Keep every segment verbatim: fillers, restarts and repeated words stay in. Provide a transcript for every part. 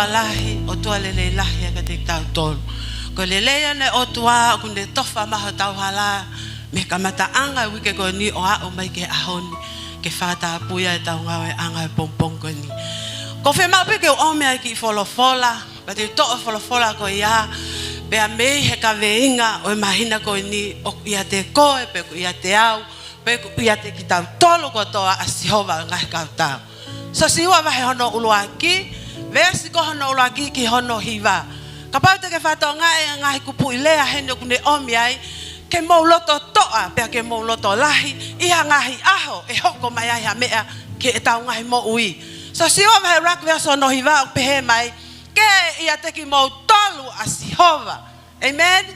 lahi, ʻOtua lelei lahi ʻa kiate kitautolu. Ko e lelei ʻa e ʻOtua ʻoku ne tofa mai hotau hala mei he kamataʻanga ʻo e uike ko eni ʻo aʻu mai ki he ʻaho ni, ke fakatapui ai ʻetau ngāueʻanga he pongipongi ko eni. ʻOku ou fiemaʻu pē ke u ʻomi ʻa e kiʻi folofola, pea te u toʻo e folofola ko ia, pea mei he kaveinga ʻo e māhina ko eni, ʻoku ʻiate koe, pe ʻoku ʻiate au, pe ʻoku ʻiate kitautolu kotoa ʻa Sihova ʻo e ngaahi kautau. Siosiua vahe hono ʻuluaki, veesi ko hono ʻuluaki ki hono hiva. Kapau te ke fakatokangaʻi e ngaahi kupuʻi lea heni ʻoku ne ʻomi ai, ke mou loto toʻa, pea ke mou loto lahi, ʻi he ngaahi ʻaho ʻe hoko mai ai ha meʻa ki heʻetau ngaahi moʻui. Siosiua vahe ʻuluaki veesi hono hiva ʻoku pehē mai, ke ʻiate kimoutolu ʻa Sihova. ʻĒmeni.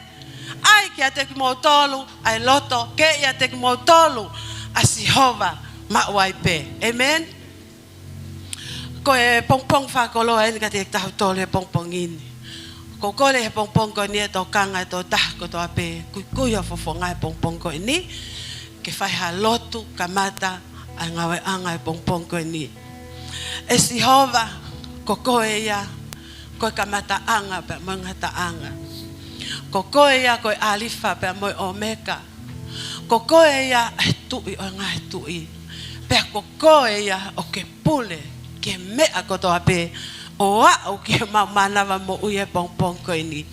ʻAi kiate kimoutolu ʻa e loto, ke ʻiate kimoutolu ʻa Sihova maʻu ai pē. ʻĒmeni. Ko e pongipongi fakakoloa eni kiate kitautolu he pongipongi ni. ʻOku ou kole he pongipongi ko eni ʻe tokanga e tokotaha kotoa pē, kuikui ho fofonga he pongipongi ko eni, ke fai ha lotu kamata ʻa e ngāueʻanga he pongipongi ko eni. ʻE Sihova, ko koe ia, ko e kamataʻanga pea mo e ngataʻanga. Ko koe ia ko e ʻAlifa pea mo e ʻOmeka. Ko koe ia ʻa e Tuʻi ʻo e ngaahi tuʻi. Pea ko koe ia ʻoku ke pule ki he meʻa kotoa pē ʻo aʻu ki heʻemau mānava moʻui he pongipongi ko eni.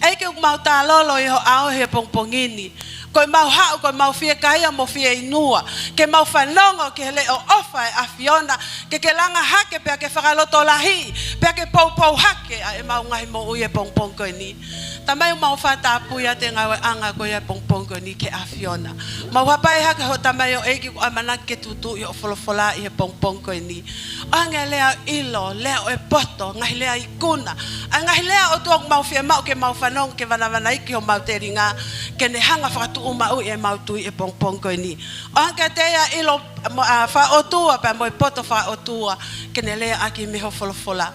ʻEiki, ʻoku mau tālolo ʻi ho ʻao he pongipongi ni. Ko ʻemau haʻu, ko ʻemau fiekaia mo fieinua, ke mau fanongo ki he leʻo ʻofa ʻa e ʻAfiona, ke ke langa hake pea ke fakalotolahiʻi, pea ke poupou hake ʻa ʻemau ngaahi moʻui he pongipongi ko eni. Tamai, ʻoku mau fakatapui atu e ngāueʻanga ko ia he pongipongi ko eni ki he ʻAfiona. Mau hapai hake ho tamaioʻeiki kuo ʻamanaki ke tuʻutuʻuni hoʻo folofola ʻi he pongipongi ko eni. ʻOange lea ʻilo, lea ʻo e poto, ngaahi lea ikuna. ʻA e ngaahi lea ʻOtua ʻoku mau fiemaʻu ke mau fanongo ke vanavanaiki homau telinga, ke ne hanga ʻo fakatuʻumaʻu ʻemau tui he pongipongi ko eni. ʻOange kiate ia ʻilo, mo, ʻa, fakaʻotua, pea mo e poto fakaʻotua, ke ne leaʻaki mei ho folofola.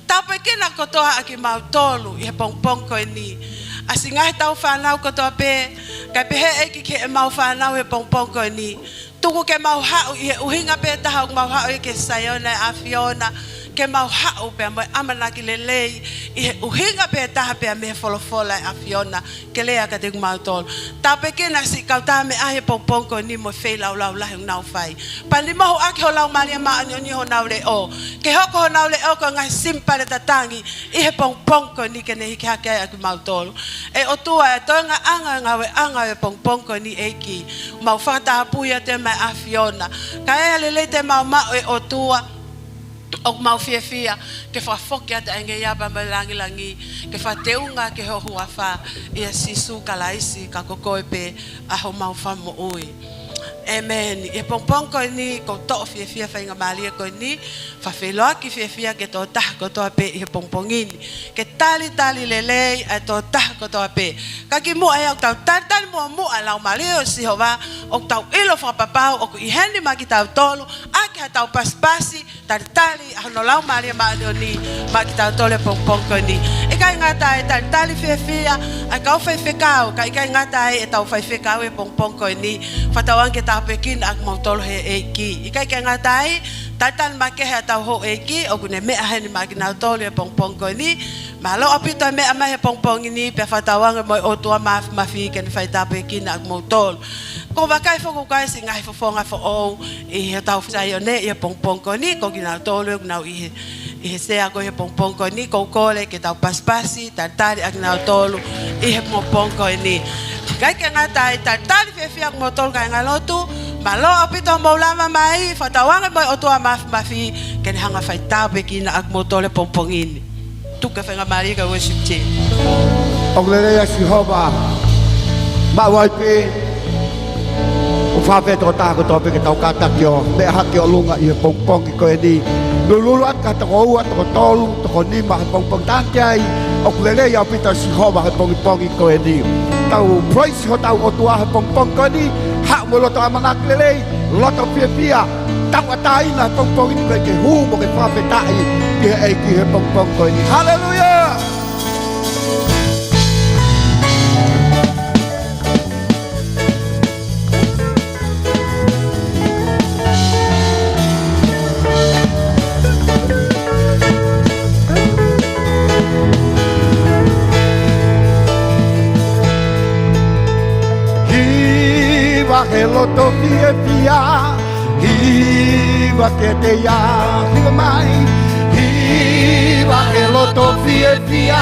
Tāpuekina kotoa ʻa kimautolu ʻi he pongipongi ko eni. ʻA siʻi ngaahi ʻetau fānau kotoa pē, kae pehē ʻEiki ki heʻemau fānau he pongipongi ko eni. Tuku ke mau haʻu ʻi he ʻuhinga pē taha ʻoku mau haʻu ai ki he Saione ʻa e ʻAfiona, ke mau haʻu pea mo e ʻamanaki lelei ʻi he ʻuhinga pē taha pea mei he folofola ʻa e ʻAfiona, ke lea kiate kimautolu. Tāpuekina siʻi kau tama ʻi he pongipongi ko eni mo e feilaulau lahi ʻoku nau fai. Pea ni mohu ʻaki ho Laumālie Māʻoniʻoni honau leʻo. Ke hoko honau leʻo ko e ngaahi simipale tatangi ʻi he pongipongi ko eni ke ne hiki hake ai ʻa kimautolu. ʻE ʻOtua, ʻa e toengaʻanga ʻo e ngāueʻanga ʻo e pongipongi ko eni ʻEiki, mau fakatapui atu maʻa e ʻAfiona. Ka ʻi he lelei te mau maʻu ʻe ʻOtua, ʻoku mau fiefia ke fakafoki atu ʻa e ngeia pea mo e langilangi, ke fakateunga ki ho huafa, ʻia Sīsū Kalaisi, ka ko koe pē ʻa homau Fakamoʻui. ʻĒmeni. ʻI he pongipongi ko eni, ʻoku ou toʻo fiefia e faingamālie ko eni, fakafeʻiloaki fiefia ki he tokotaha kotoa pē ʻi he pongipongi ni. Ke talitali lelei ʻa e tokotaha kotoa pē. Ka kimuʻa ia ʻoku tau talitali muʻomuʻa e Laumālie ʻo Sihova, ʻoku tau ʻilo fakapapau ʻoku ʻi heni maʻa kitautolu, ʻaki haʻatau pasipasi, talitali ʻa hono Laumālie Māʻoniʻoni maʻa kitautolu he pongipongi ko eni. ʻIkai ngata ai, talitali fiefia ʻa e kau faifekau, ka ʻikai ngata ai ʻetau faifekau he pongipongi ko eni, fakatauange ke tāpuekina ʻa kimoutolu ʻe he ʻEiki. ʻIkai ke ngata ai, talitali makehe ʻa hotau houʻeiki, ʻoku ne meʻa heni maʻa kinautolu he pongipongi ko eni. Mālō ʻaupito e meʻa mai he pongipongi ni, pea fakatauange mo e ʻOtua Māfimafi ke ne fai tāpuekina ʻa kimoutolu. ʻOku ou vakai foki ʻoku ʻi ai siʻi ngaahi fofonga foʻou ʻi hotau Saione ʻi he pongipongi ko eni, ko kinautolu ʻoku nau ʻi he, ʻi he sea ko ē he pongipongi ko eni, ʻoku ou kole ke tau pasipasi, talitali ʻa kinautolu ʻi he pongipongi ko eni. ʻIkai ke ngata ai, talitali fiefia ʻa kimoutolu kāingalotu, mālō ʻaupito hoʻomou lava mai, fakatauange mo e ʻOtua Māfimafi ke ne hanga ʻo fai tāpuekina ʻa kimoutolu he pongipongi ni. Tuku e faingamālie ki he worship team. ʻOku lelei ʻa Sihova, maʻu ai pē, ʻoku fakaafeʻi e tokotaha kotoa pē ke tau kātaki ʻo meʻa hake ʻi ʻolunga ʻi he pongipongi ko eni. Lulululu atu ki he toko ua, toko tolu, toko nima he pongipongi, tangi ai, ʻoku lelei ʻaupito ʻa Sihova he pongipongi ko eni. Tau praise hotau ʻOtua he pongipongi ko eni, haʻu mo e loto ʻamanaki lelei, loto fiefia, tauʻatāina he pongipongi ni, pea ke hū mo ke fakafetaʻi ki he ʻEiki he pongipongi ko eni. Haleluia! He loto fiefia, hiva kiate ia, hiva mai. Hiva he loto fiefia,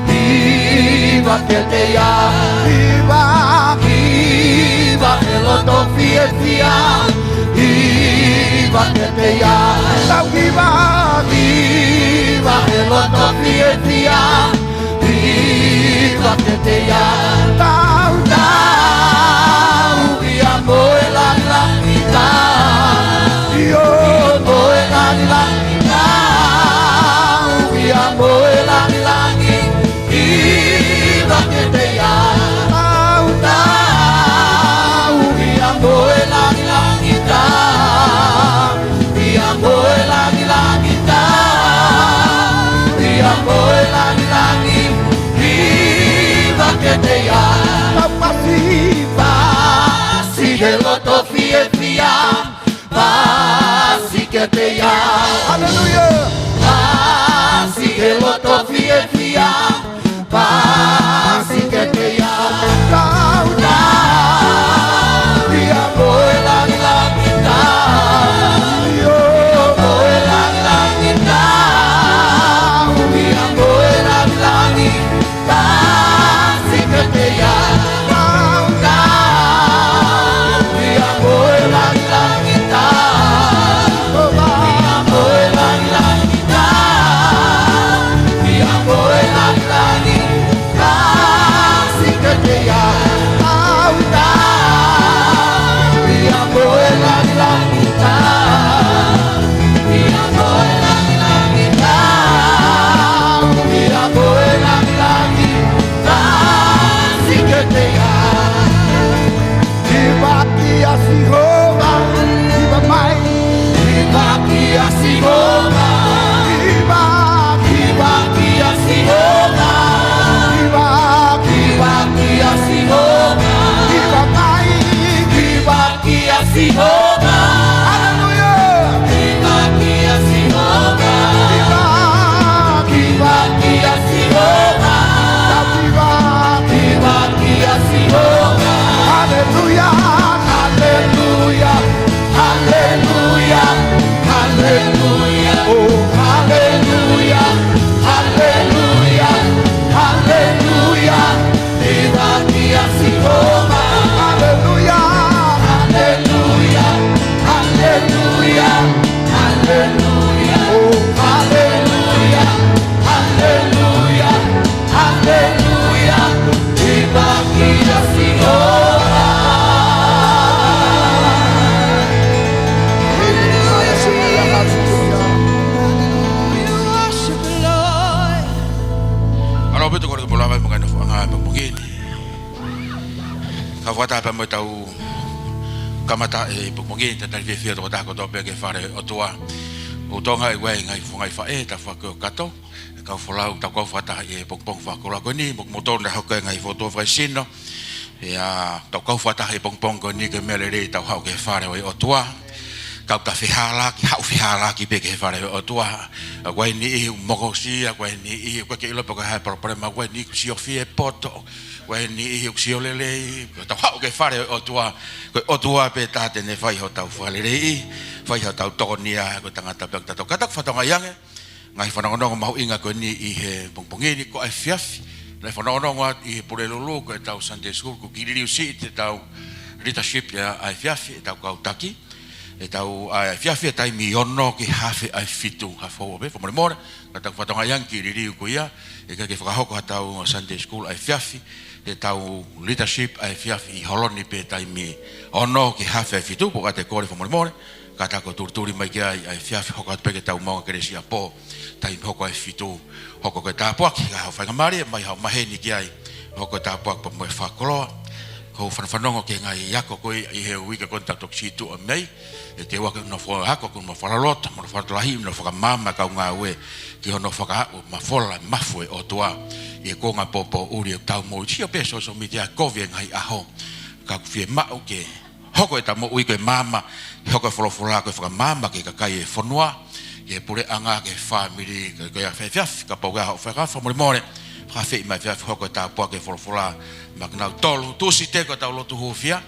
hiva kiate ia, hiva, hiva he loto fiefia, hiva kiate ia. Tau hiva, hiva he loto fiefia, hiva kiate ia. Tau, tau, ia mo e langilangi, tau, ia mo e langilangi, tau, ia mo e langilangi, hiva kiate ia. Tau, tau, ia mo e langilangi, tau, ia mo e langilangi, tau, ia mo e langilangi, hiva kiate ia. Tau pasi, pasi he loto fiefia, pasi kiate ia. Haleluia. Pasi he loto fiefia, pasi kiate ia. Tau, tau, ia mo e langilangi, tau, ia mo e langilangi, tau, ia mo e langilangi, pasi kiate ia. Tau, tau, ia mo e langilangi, tau, ia mo e langilangi, tau, ia mo e langilangi, pasi kiate ia. Tau, tau, ia mo e langilangi, tau, ia mo e langilangi, tau, ia mo e langilangi, pasi kiate ia. Hiva kia Sihova, hiva mai. Hiva kia Sihova, hiva, hiva kia Sihova, hiva, hiva kia Sihova, hiva mai. Hiva kia Sihova. Haleluia. Hiva kia Sihova. Hiva, hiva kia Sihova. Hiva, hiva kia Sihova. Haleluia, haleluia, haleluia, haleluia. Oh, haleluia, haleluia, haleluia. Hiva kia Sihova. Haleluia. Haleluia. Haleluia. Haleluia. Oh, haleluia. Haleluia. Haleluia. Hiva kia Sihova. Haleluia. Haleluia. Worship the Lord. ʻAlo, pito kore ke pulava mo kaina fuanga mo mukini. Kau fakataha pē mo ʻetau kamata ʻi he pongipongi ni, talitali fiefia tokotaha kotoa pē ki he fale ʻo e ʻOtua. ʻOku tau ngaahi ʻi he ngaahi fuʻu ngaahi faʻē, tapu atu ki he kau folau, tau kau fakataha ʻi he pongipongi fakakoloa ko eni, mo kimoutolu naʻe hoko e ngaahi fokotuʻu fakaesino. ʻIo, tau kau fakataha ʻi he pongipongi ko eni ko e meʻa lelei ʻetau haʻu ki he fale ʻo e ʻOtua. Kau ka fehālaaki, haʻu fehālaaki pē ki he fale ʻo e ʻOtua. ʻOku ʻi ai e niʻihi ʻoku mokosia, ʻoku ʻi ai e niʻihi ʻoku ʻikai ke ʻilo pe ko e hā e palopalema, ʻoku ʻi ai e niʻihi ʻoku siofie poto, ʻoku ʻi ai e niʻihi ʻoku sio lelei, ko ʻetau haʻu ki he fale ʻo e ʻOtua, ko e ʻOtua pē taha te ne fai hotau fakaleleiʻi, fai hotau tokonia, ko e tangata pē ʻoku tatau. Ka tau fakatokangaʻi ange, ngaahi fanongonongo mahuʻinga ko eni ʻi he pongipongi ni ko e efiafi. Naʻe fanongonongo atu ʻi he Pulelulu ko ʻetau Sunday School, kuo kiʻi liliu siʻi ʻetau leadership ʻa e efiafi, ʻetau kau taki. ʻEtau, ʻa e efiafi ʻa e taimi ono ki he hafe ʻa e fitu, haʻu pē, fakamolemole, ka tau fakatokangaʻi ange kiʻi liliu ko ia, ʻe ʻikai ke fakahoko haʻatau Sunday School ʻa e efiafi, ʻetau leadership ʻa e efiafi ʻi Holoni pē taimi ono ki he hafe ʻa e fitu, pea ʻoku ou kole fakamolemole, ka tau ko e tulituli mai ki ai ʻa e efiafi hoko atu pē ki heʻetau maʻu ʻa e kelesi ʻapō, taimi hoko ʻa e fitu, hoko ko e tāpuaki, ka haʻu faingamālie mai haʻu maheni ki ai, hoko ko e tāpuaki pea mo e fakakoloa. Ko e fanafanongo ki he ngaahi ako ko ē ʻi he uike ko eni tau toki situʻa mei ai, ʻe te uake no fo ako ko no falaloto, mo no falaloto lahi, no fakamaama kau ngāue, ki hono fakaaʻu mafola mafu ʻa e ʻOtua, ʻi he kuonga pōpōʻuli ʻoku tau moʻui. Sio pē social media kovi e ngaahi ʻaho, ka ʻoku fiemaʻu ke hoko ʻetau moʻui ko e maama, hoko e folofola ko e fakamaama ki he kakai ʻo e fonua, ki he puleʻanga, ki he fāmili, ko e, ko e efiafi, kapau ʻoku ʻi ai haʻo fakamolemole, fakafeʻiloaki mai efiafi hoko e tāpuaki e folofola, maʻa kinautolu, Tūsite ko ʻetau lotu hūfia,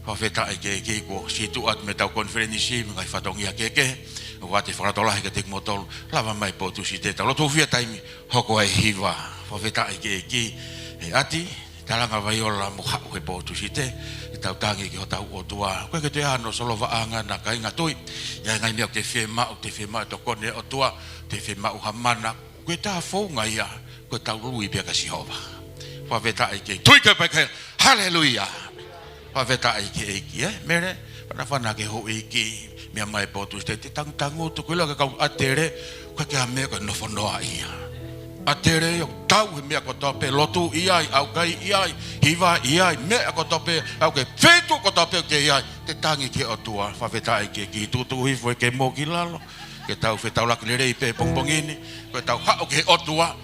Fakafetaʻi ki he ʻEiki kuo situʻa atu mei heʻetau konifelenisi mo e ngaahi fatongia kehekehe. ʻOku ʻoatu e fakalotolahi kiate kimoutolu. Lava mai Pō Tūsite, tau lotu hūfia taimi, hoko ai e hiva. Fakafetaʻi ki he ʻEiki. ʻE ʻati, talanga Vaiola mo haʻu he Pō Tūsite, ke tau tangi ki hotau ʻOtua. ʻOku ʻikai ke toe ʻi ai hano solovaʻanga, kāinga, tui. ʻI ai e ngaahi meʻa ʻoku te fiemaʻu, te fiemaʻu e tokoni ʻa e ʻOtua, te fiemaʻu ha mana. Ko e taha founga ia, ko ʻetau ui pē kia Sihova. Fakafetaʻi ki he ʻEiki. Tui ke pehē, haleluia. Fakafetaʻi ki he ʻEiki, ē? Mele, fanafana ki he houʻeiki, meʻa mai Pō Tūsite, te tangutangutu, ko e ʻilo ʻa e kau ʻātele, ʻoku ʻikai ke ʻi ai ha meʻa ko e nofo noa ia. ʻĀtele ʻoku tau he meʻa kotoa pē, lotu ʻi ai, ʻaukai ʻi ai, hiva ʻi ai, meʻa kotoa pē, ʻaukai, feituʻu kotoa pē ʻoku ke ʻi ai, te tangi ki he ʻOtua. Fakafetaʻi ki he ʻEiki. Tuʻutuʻu hifo e kemo ki lalo, ke tau fetaulaki lelei pē he pongipongi ni, ko ʻetau haʻu ki he ʻOtua,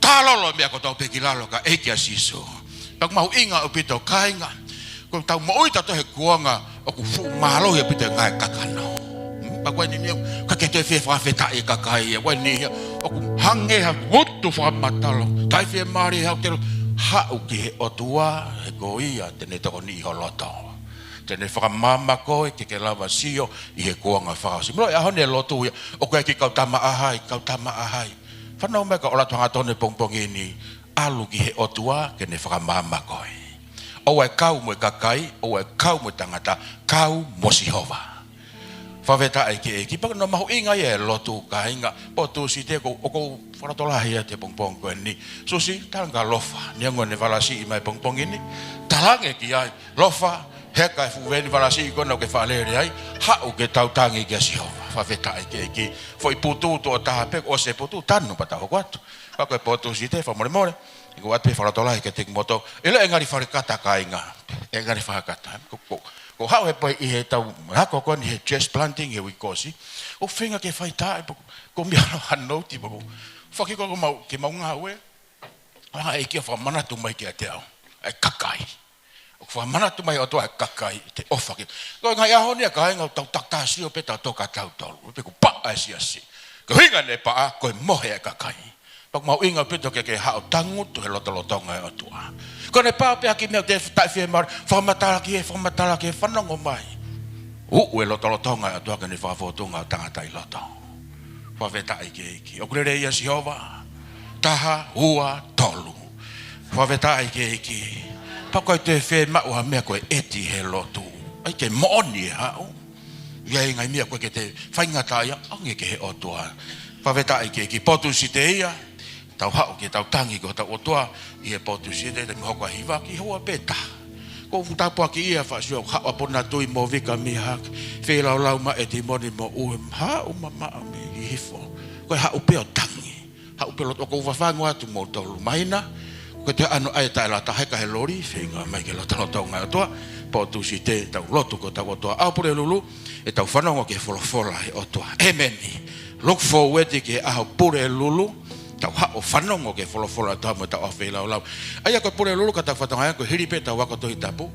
talolo e meʻa kotoa pē ki lalo kae ʻEiki ʻa Sīsū. Pea ʻoku mahuʻinga ʻaupito, kāinga, ko ʻetau moʻui tautolu he kuonga ʻoku fuʻu mālohi ʻaupito e ngāue kakano. Hmm? Pea ko e niʻihi ʻoku ʻikai ke toe fie fakafetaʻi e kakai, ʻa ko e niʻihi ia ʻoku hangē ha ngutu fakamatala, taʻefiemālie, haʻu, te lo-, haʻu ki he ʻOtua, he ko ia te ne tokoniʻi ho loto. Te ne fakamaama koe ke ke lava sio ʻi he kuonga fakaʻosi. Melo e ʻaho ni e lotu ia, ʻoku ʻi ai e kiʻi kau tama ʻa hai, kau tama ʻa hai. Fanongo mai ki he ʻalu atu hangatonu he pongipongi ni, ʻalu ki he ʻOtua ke ne fakamaama koe. ʻOua ʻe kau mo e kakai, ʻoua ʻe kau mo e tangata, kau mo Sihova. Fakafetaʻi ki he ʻEiki. Pea ko hono mahuʻinga ia e lotu, kāinga. Pō Tūsite, ʻoku ou, ʻoku ou fakalotolahi atu he pongipongi ko eni. Susi, talanga Lofa, neongo ʻene valasiʻi mai he pongipongi ni, talaange ki ai, Lofa, heka e fuʻu veni valasiʻi ko ena ʻoku ke faʻa lele ai, haʻu ke tau tangi kia Sihova. Fakafetaʻi ki he ʻEiki. Foʻi putu tuʻo taha pē, ʻosi e putu, tanu pea tau hoko atu. Pea ko e Pō Tūsite, fakamolemole, ʻoku ou ʻoatu pē e fakalotolahi kiate kimoutolu. ʻIlo e ngali fakakata, kāinga. E ngali fakakata. Ko, ko, ko haʻu he poi ʻi heʻetau ako ko eni he church planting he uike kuo ʻosi, ʻoku ou feinga ke fai tā e poko, ko mia lo hanouti poko. Fakiko ko mau, ke mau ngāue. ʻA e ʻEiki ʻoku fakamanatu mai kiate au ʻa e kakai. ʻOku fakamanatu mai ʻOtua ʻa e kakai, te ʻofa ki. Ko e ngaahi ʻaho ni, kāinga, ʻoku tau takitaha sio pē tautolu kia tautolu. Pe ko paʻa e siasi. Ko e ʻuhinga ʻene paʻa, ko e mohe e kakai. Pea ʻoku mahuʻinga ʻaupito ke ke haʻu ʻo tangutu he lotolotonga ʻo e ʻOtua. Ko ʻene paʻa pē ha kiʻi meʻa ʻoku te taʻefiemālie, fakamatala ki he, fakamatala ki he, fanongo mai. Uʻu e lotolotonga ʻo e ʻOtua ki heʻene fakafōtunga ʻo e tangata ʻi loto. Fakafetaʻi ki he ʻEiki. ʻOku lelei ʻa Sihova. Taha, ua, tolu. Fakafetaʻi ki he ʻEiki. Pea ʻoku ʻikai toe fiemaʻu ha meʻa ko e ʻeti he lotu. ʻAi ke moʻoni e haʻu. ʻI ai e ngaahi meʻa ʻoku ʻikai ke te faingataʻaʻia, ʻoange ki he ʻOtua. Fakafetaʻi ki he ʻEiki. Pō Tūsite ia, tau haʻu ke tau tangi ki hotau ʻOtua ʻi he Pō Tūsite, te mou hoko ʻa e hiva ki he houa pē taha. ʻOku ou tāpuakiʻia faʻa sio, haʻu ʻa Puna Tui mo Vika Mihaki, feilaulau mai ʻEtimoni mo ʻUe, haʻu mamaʻo mei Hihifo. Ko e haʻu pē ʻo tangi. Haʻu pē lotu, ʻoku ou fafangu atu kimoutolu mai na. ʻOku ʻikai te ʻi ai hano ʻai taʻelata, heka he loli, feinga mai ki he lotolotonga ʻo e ʻOtua. Pō Tūsite, tau lotu ki hotau ʻOtua. ʻAho Pulelulu, ʻe tau fanongo ki he folofola ʻa e ʻOtua. ʻĒmeni. Look forward ki he ʻaho Pulelulu, tau haʻu ʻo fanongo ki he folofola ʻa e ʻOtua mo ʻetau ʻaho feilaulau. ʻA ia ko e Pulelulu ka tau fatongia ko e hili pē ʻetau ako Tohi Tapu.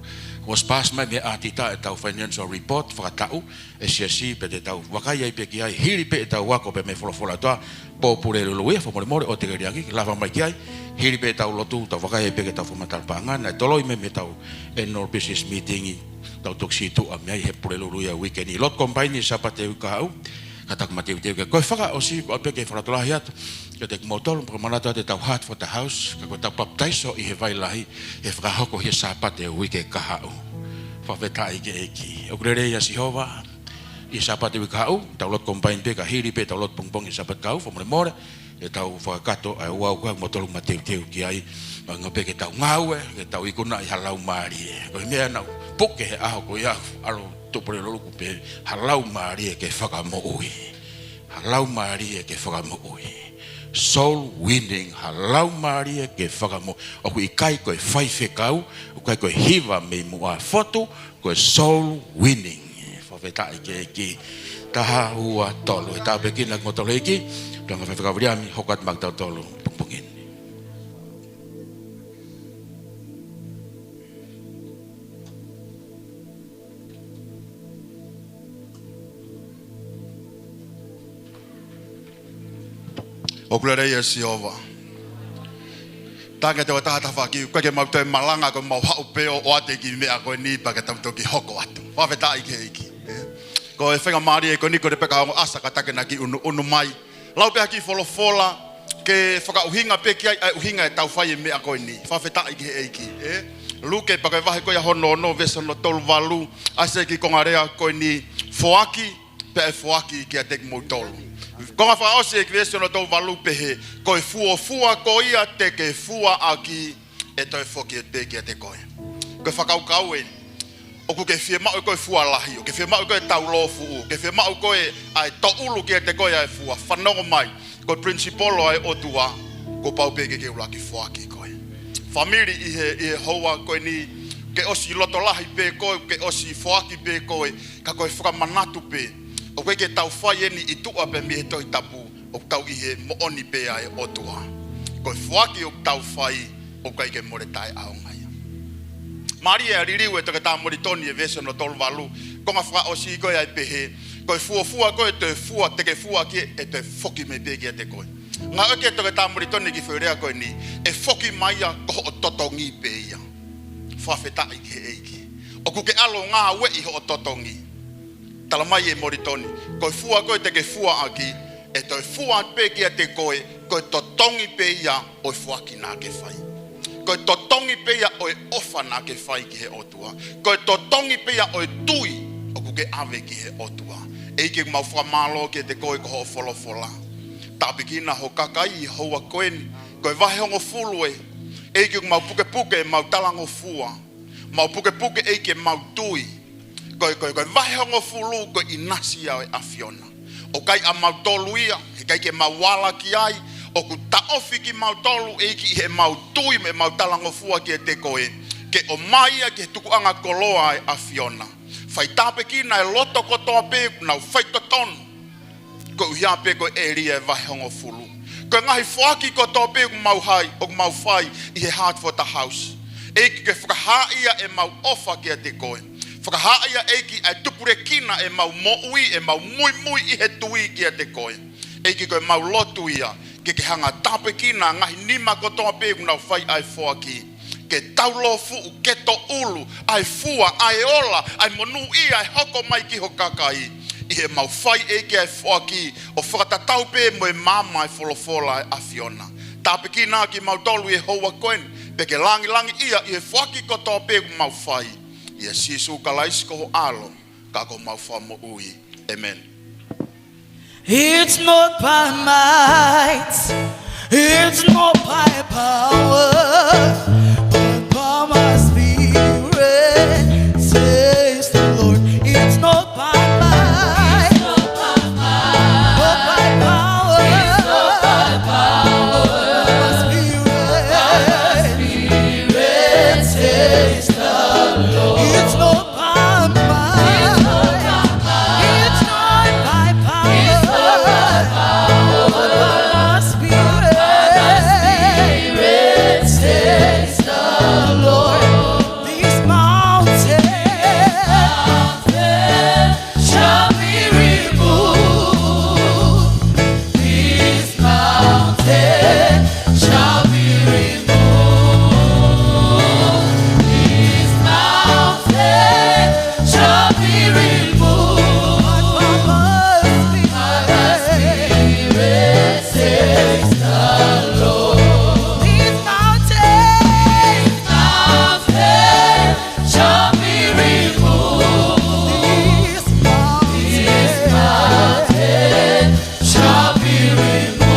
Kuo ʻosi paasi mai mei he ʻātita ʻetau financial report fakataʻu ʻa e siasi, pea te tau vakai ai pē ki ai, hili pē ʻetau ako pē mei he folofola ʻa e ʻOtua, Pō Pulelulu ia, fakamolemole ʻoua te ke liʻaki, lava mai ki ai, hili pē ʻetau lotu, tau vakai ai pē ki heʻetau fakamatala paʻanga, naʻe toloi mai mei heʻetau annual business meeting, tau toki situʻa mei ai he Pulelulu ia uike ni. Lotu combine ʻi he Sāpate uike kahaʻu, kātaki mateuteu ki ai. Ko e fakaʻosi, ʻoku ou ʻoatu pē ke fakalotolahi atu kiate kimoutolu, pea manatu atu ʻetau Heart for the House, ka ko ʻetau papitaiso ʻi he vai lahi, ʻe fakahoko he Sāpate uike kahaʻu. Fakafetaʻi ki he ʻEiki. ʻOku lelei ʻa Sihova. ʻI he Sāpate uike kahaʻu, tau lotu combine pē ka hili pē ʻetau lotu pongipongi he Sāpate kahaʻu, fakamolemole, ʻe tau fakakakato ʻa e ouau ko ē ʻoku mou mateuteu ki ai, ʻo ʻuhinga pē ke tau ngāue, ke tau ikunaʻi ha laumālie. Ko e meʻa naʻe puke he ʻaho ko ia, ʻalu atu Pulelulu kuo pehē ha laumālie ke fakamoʻui. Ha laumālie ke fakamoʻui. Soul winning, ha laumālie ke fakamoʻui. ʻOku ʻikai ko e faifekau, ʻoku ʻikai ko e hiva mei muʻa fotu, ko e soul winning. Fakafetaʻi ki he ʻEiki. Taha, ua, tolu. ʻE tāpuekina kimoutolu ʻe he ʻEiki. Tuʻunga Faifekau Viliami, hoko atu maʻa kitautolu pongipongi ni. ʻOku lelei ʻa Sihova. Tangi atu ʻa e taha taha faki, ʻikai ke mau toe malanga, ko mau haʻu pē ʻo ʻoatu e kiʻi meʻa ko eni pea ke tau toki hoko atu. Fakafetaʻi ki he ʻEiki. Ē? Ko e faingamālie ko eni ko e peka ongo asa ka take na ki unu unu mai. Lau pē ha kiʻi folofola, ke fakaʻuhinga pē ki ai, ʻa e ʻuhinga ʻetau fai e meʻa ko eni. Fakafetaʻi ki he ʻEiki. Ē? Luke pea ko e vahe ko ia hono ono, veesi hono tolu valu, ʻasi e kiʻi konga lea ko eni, foaki, pea ʻe foaki kiate kimoutolu. Konga fakaʻosi e kiʻi veesi hono tolu valu pehē, ko e fuofua ko ia te ke fua ʻaki ʻe toe foki pē kiate koe. Ko e fakakaukau ē, ʻoku ke fiemaʻu ʻe koe fua lahi, ʻoku ke fiemaʻu ʻe koe taulōfuʻu, ʻoku ke fiemaʻu ʻe koe ʻa e toʻulu kiate koe ʻa e fua, fanongo mai, ko e principle ʻa e ʻOtua, kuo pau pē ke ke ʻuluaki foaki koe. Fāmili ʻi he, ʻi he houa ko eni, ke ʻosi loto lahi pē koe, ke ʻosi foaki pē koe, ka ko e fakamanatu pē, ʻoku ʻikai ke tau fai eni ʻi tuʻa pē mei he Tohi Tapu, ʻoku tau ʻi he moʻoni pē ʻa e ʻOtua. Ko e foaki ʻoku tau fai, ʻoku ʻikai ke mole taʻeʻaonga ia. Mālie ʻa e liliu ʻa Toketā Molitoni ʻi he veesi hono tolu valu, konga fakaʻosi ko ia ʻoku pehē, ko e fuofua ko ia te fua, te ke fua ʻaki ʻe toe foki mai pē kiate koe. Ngāueʻaki ʻe Toketā Molitoni e kiʻi foʻi lea ko eni, ʻe foki mai ia ko hoʻo totongi pē ia. Fakafetaʻi ki he ʻEiki. ʻOku ke ʻalu ʻo ngāueʻi hoʻo totongi. Tala mai ʻe Molitoni, ko e fua ko ia te ke fua ʻaki, ʻe toe fua pē kiate koe, ko e totongi pē ia ʻo e foaki naʻa ke fai. Ko e totongi pē ia ʻo e ʻofa naʻa ke fai ki he ʻOtua. Ko e totongi pē ia ʻo e tui ʻoku ke ʻave ki he ʻOtua. ʻEiki, mau fakamālō kiate koe ko hoʻo folofola. Tāpuekina ho kakai ʻi he houa ko eni, ko e vahe hongofulu ē. ʻEiki, mau pukepuke ʻemau talangofua. Mau pukepuke ʻEiki ʻemau tui. Ko e, ko e, ko e vahe hongofulu ko e ʻinasi ia ʻo e ʻAfiona. ʻOku ʻikai ʻamautolu ia, heʻikai ke mau ala ki ai, ʻoku taʻofi kimautolu ʻEiki ʻi heʻemau tui mo ʻemau talangofua kiate koe. Ke ʻomai ia ki he tukuʻanga koloa ʻa e ʻAfiona. Fai tāpuekina e loto kotoa pē ʻoku nau faitotonu. Koeʻuhi pē ko e ʻēlia ʻo e vahe hongofulu. Ko e ngaahi foaki kotoa pē ʻoku mau fai, ʻoku mau fai ʻi he Heart for the House. ʻEiki ke fakahaaʻi ia ʻemau ʻofa kiate koe. Fakahaaʻi ia ʻEiki ʻa e tupulekina ʻemau moʻui, ʻemau muimui ʻi he tui kiate koe. ʻEiki ko ʻemau lotu ia, ke ke hanga ʻo tāpuekina ngaahi nima kotoa pē ʻoku nau fai ʻa e foaki. Ke taulōfuʻu, ke toʻulu, ʻa e fua, ʻa e ola, ʻa e monūʻia, ʻa e hoko mai ki ho kakai. ʻI heʻemau fai ʻEiki ʻa e foaki, ʻo fakatatau pē mo e maama ʻa e folofola ʻa e ʻAfiona. Tāpuekina kimautolu ʻi he houa ko eni, pea ke langilangiʻia ʻi he foaki kotoa pē ʻoku mau fai. ʻIa Sīsū Kalaisi ko ho ʻAlo, ka ko homau Fakamoʻui. ʻĒmeni. It's not by might, it's not by power, but by my spirit, says the Lord. It's not by might, but by power, by my spirit, says the Lord. It's not by might. It's not by power. But by my spirit, says the Lord. This mountain shall be removed. This mountain shall be removed. This mountain shall be removed. By my spirit, says the Lord. This mountain, mountain shall be removed. This mountain, this mountain shall be removed.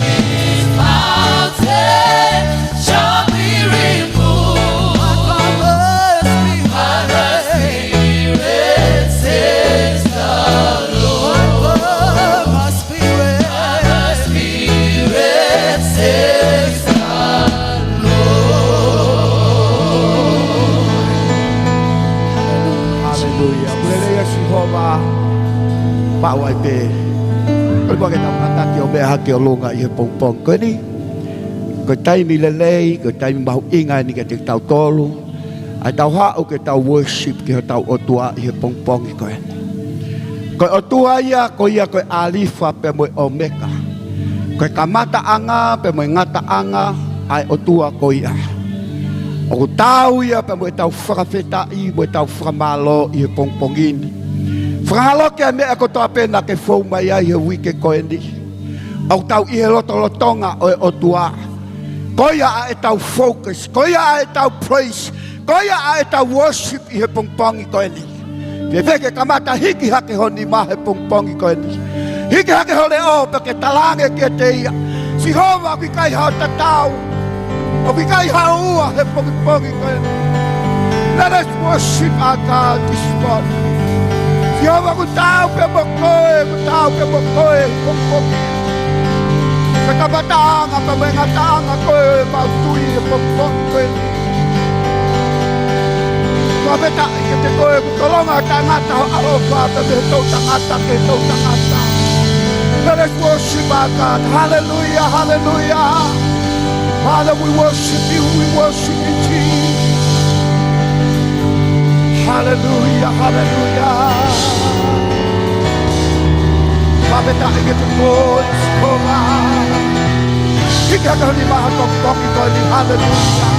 This mountain shall be removed. By my spirit, says the Lord. By my spirit, by my spirit, says the Lord. Haleluia. Pule lelei ʻa Sihova. Maʻu ai pē. Kole muʻa ke tau kātaki ʻo meʻa hake ʻo ʻolunga ʻi he pongipongi ko eni. Ko e taimi lelei, ko e taimi mahuʻinga eni kiate kitautolu. ʻA ʻetau haʻu ke tau worship ki hotau ʻOtua ʻi he pongipongi ko eni. Ko e ʻOtua ia, ko ia ko e ʻĀlifa pea mo e ʻOmeka. Ko e kamataʻanga pea mo e ngataʻanga ʻa e ʻOtua ko ia. ʻOku taau ia pea mo ʻetau fakafetaʻi mo ʻetau fakamālō ʻi he pongipongi ni. Fakangaloki ʻa e meʻa kotoa pē naʻa ke fou mai ai he uike ko eni. ʻOku tau ʻi he lotolotonga ʻo e ʻOtua. Ko ia ʻa ʻetau focus, ko ia ʻa ʻetau praise, ko ia ʻa ʻetau worship ʻi he pongipongi ko eni. Fēfē ke kamata hiki hake ho nima he pongipongi ko eni. Hiki hake ho leʻo pea ke talaange kiate ia, Sihova, ʻoku ʻikai haʻo tatau, ʻoku ʻikai haʻo ua he pongipongi ko eni. Let us worship our God this morning. Sihova, ʻoku taau pē mo koe, ʻoku taau pē mo koe he pongipongi. Ko e kamataʻanga pea mo e ngataʻanga koe ʻo ʻemau tui he pongipongi ko eni. Fakafetaʻi kiate koe, ʻoku tolonga ʻa e tangata ho ʻaloʻofa, pea mei he toʻutangata ki he toʻutangata. Let us worship our God. Hallelujah, hallelujah. Father, we worship you, we worship you, Jesus. Hallelujah, hallelujah. Fakafetaʻi kiate koe, Sihova. Hiki hake ho nima he pongipongi ko eni, haleluia.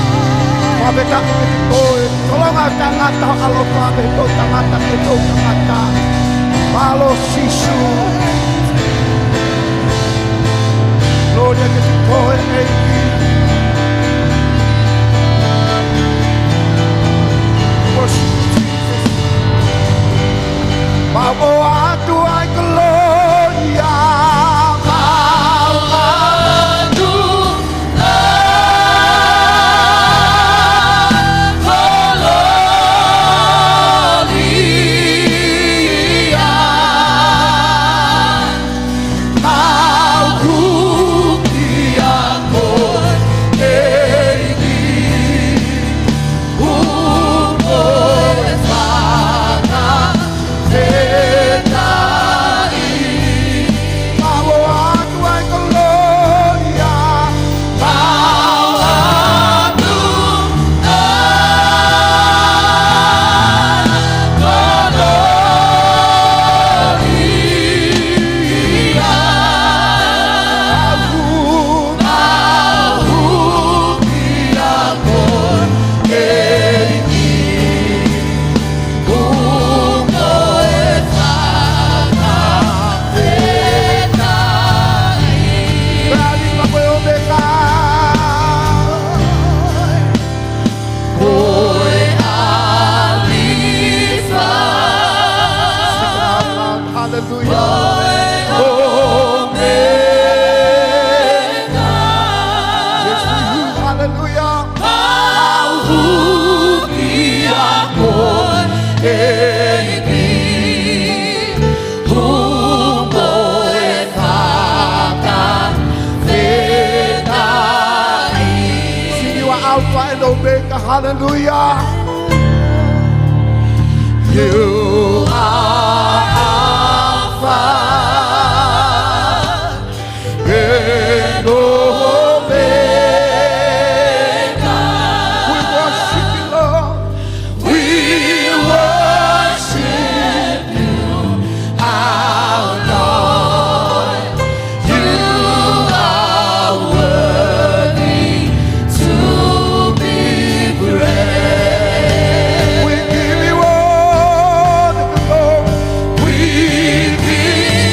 Fakafetaʻi kiate koe, tolonga ʻa e tangata ho ʻaloʻofa mei he toʻutangata ki he toʻutangata. Mālō Sīsū. Glory kiate koe, ʻEiki. Worship you, Jesus. Mau ʻoatu ʻa e kolōlia, mau ʻoatu ʻa e kolōlia. Mau hūkia koe, ʻEiki. Hu koe faka fetaʻi. Mau ʻoatu ʻa e kolōlia. Mau ʻoatu ʻa e kolōlia. Mau hūkia koe, ʻEiki. Hu koe faka fetaʻi. Ko e ʻAlifa mo e ʻOmeka. Ko e ʻAlifa. Hallelujah. Ko e ʻOmeka. Yes, we do. Hallelujah. Mau hūkia koe, ʻEiki. Hu koe faka fetaʻi. Sīngi, you are Alpha and Omega. Hallelujah. You are Alpha and Omega. We worship you, Lord. We worship you, our Lord. You are worthy to be praised. We give you all the glory. We give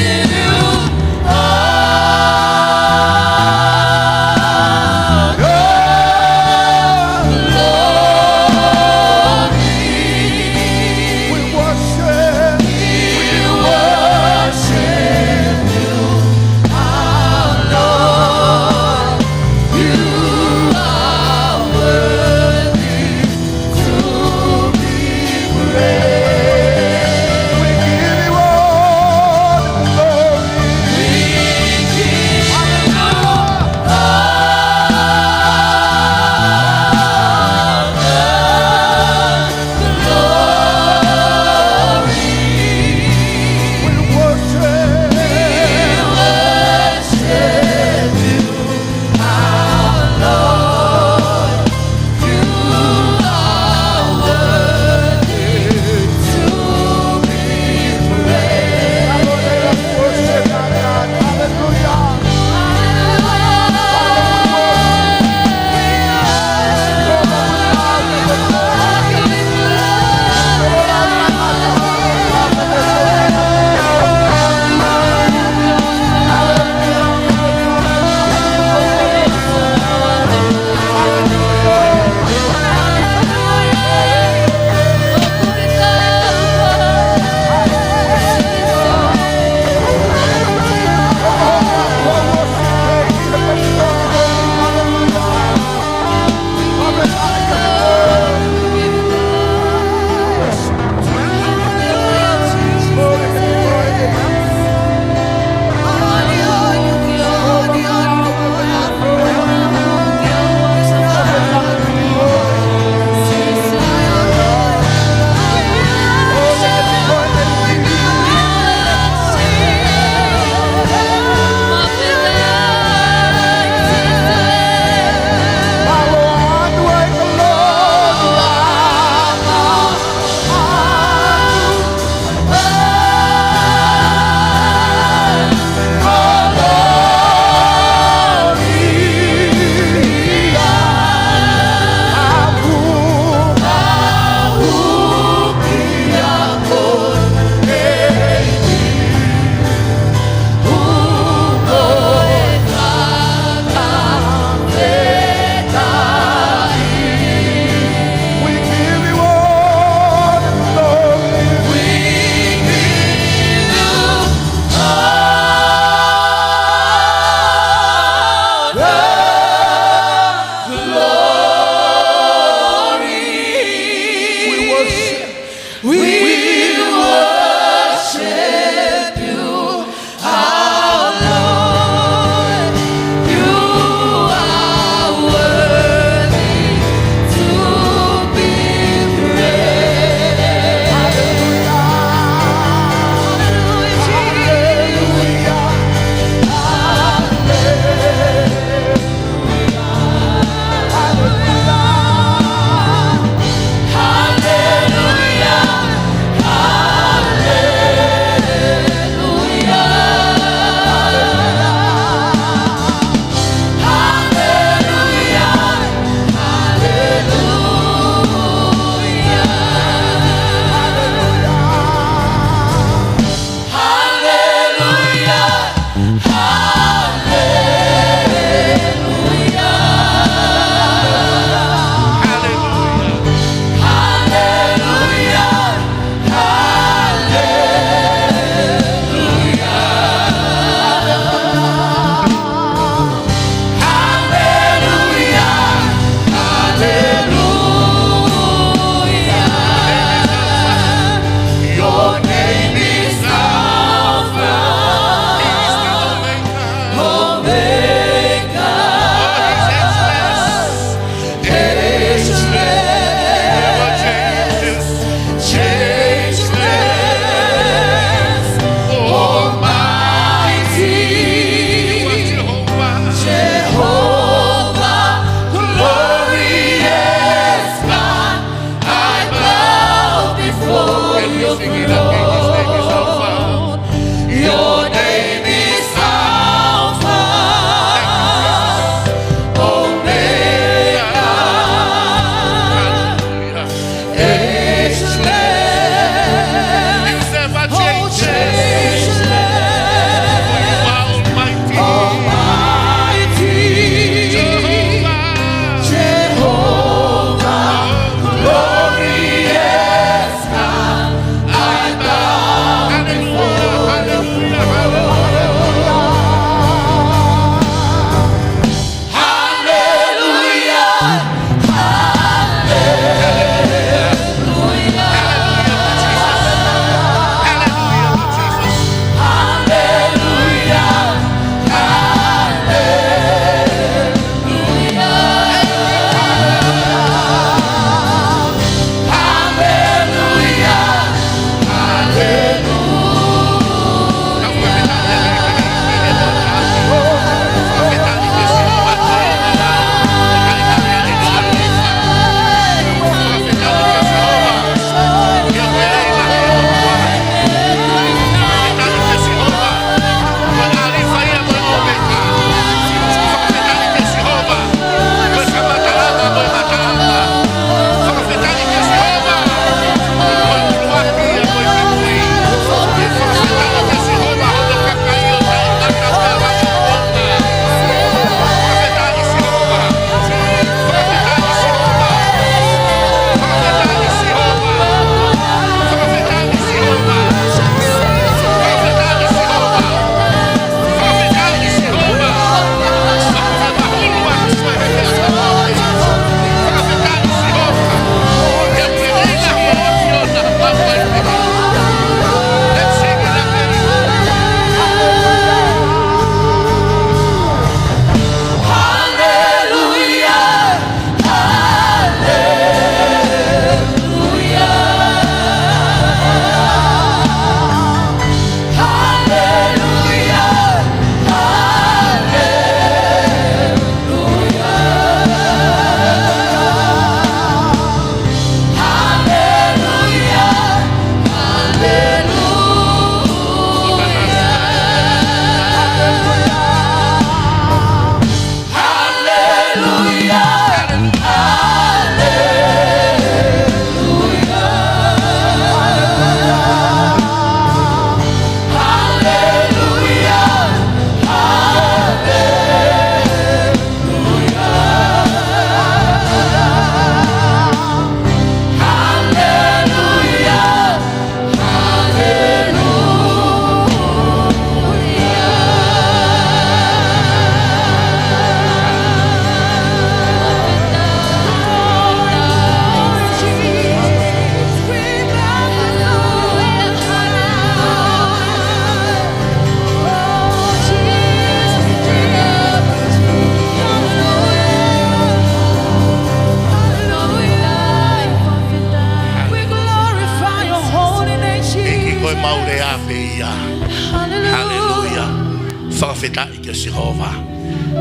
Sihova.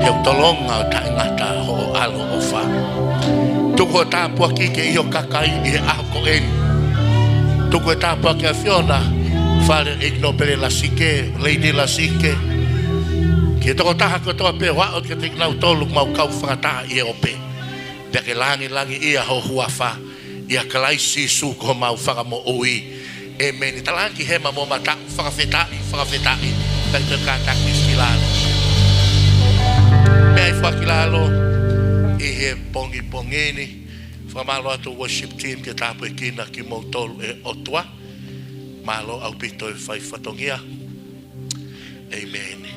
He ʻoku tolonga ʻo taʻengata hoʻo ʻaloʻofa. Tuku hoʻo tāpuaki ke ʻi ho kakai ʻi he ʻaho ko eni. Tuku e tāpuaki ʻa e ʻAfiona, fale ʻEiki Nōpele Lasike, Lady Lasike. Ki he tokotaha kotoa pē ʻoku aʻu kiate kinautolu ʻoku mau kau fakataha ʻi he ope. Pea ke langilangiʻia ho huafa, ʻia Kalaisi Sīsū ko homau Fakamoʻui. ʻĒmeni. Talaange ki hema mo mataʻu, fakafetaʻi, fakafetaʻi. Kae toe kātaki ki lalo. Meʻa ʻi fakilalo ʻi he pongipongi ni. Fakamālō atu worship team ke tāpuekina kimoutolu ʻe he ʻOtua. Mālō ʻaupito e fai fatongia. ʻĒmeni.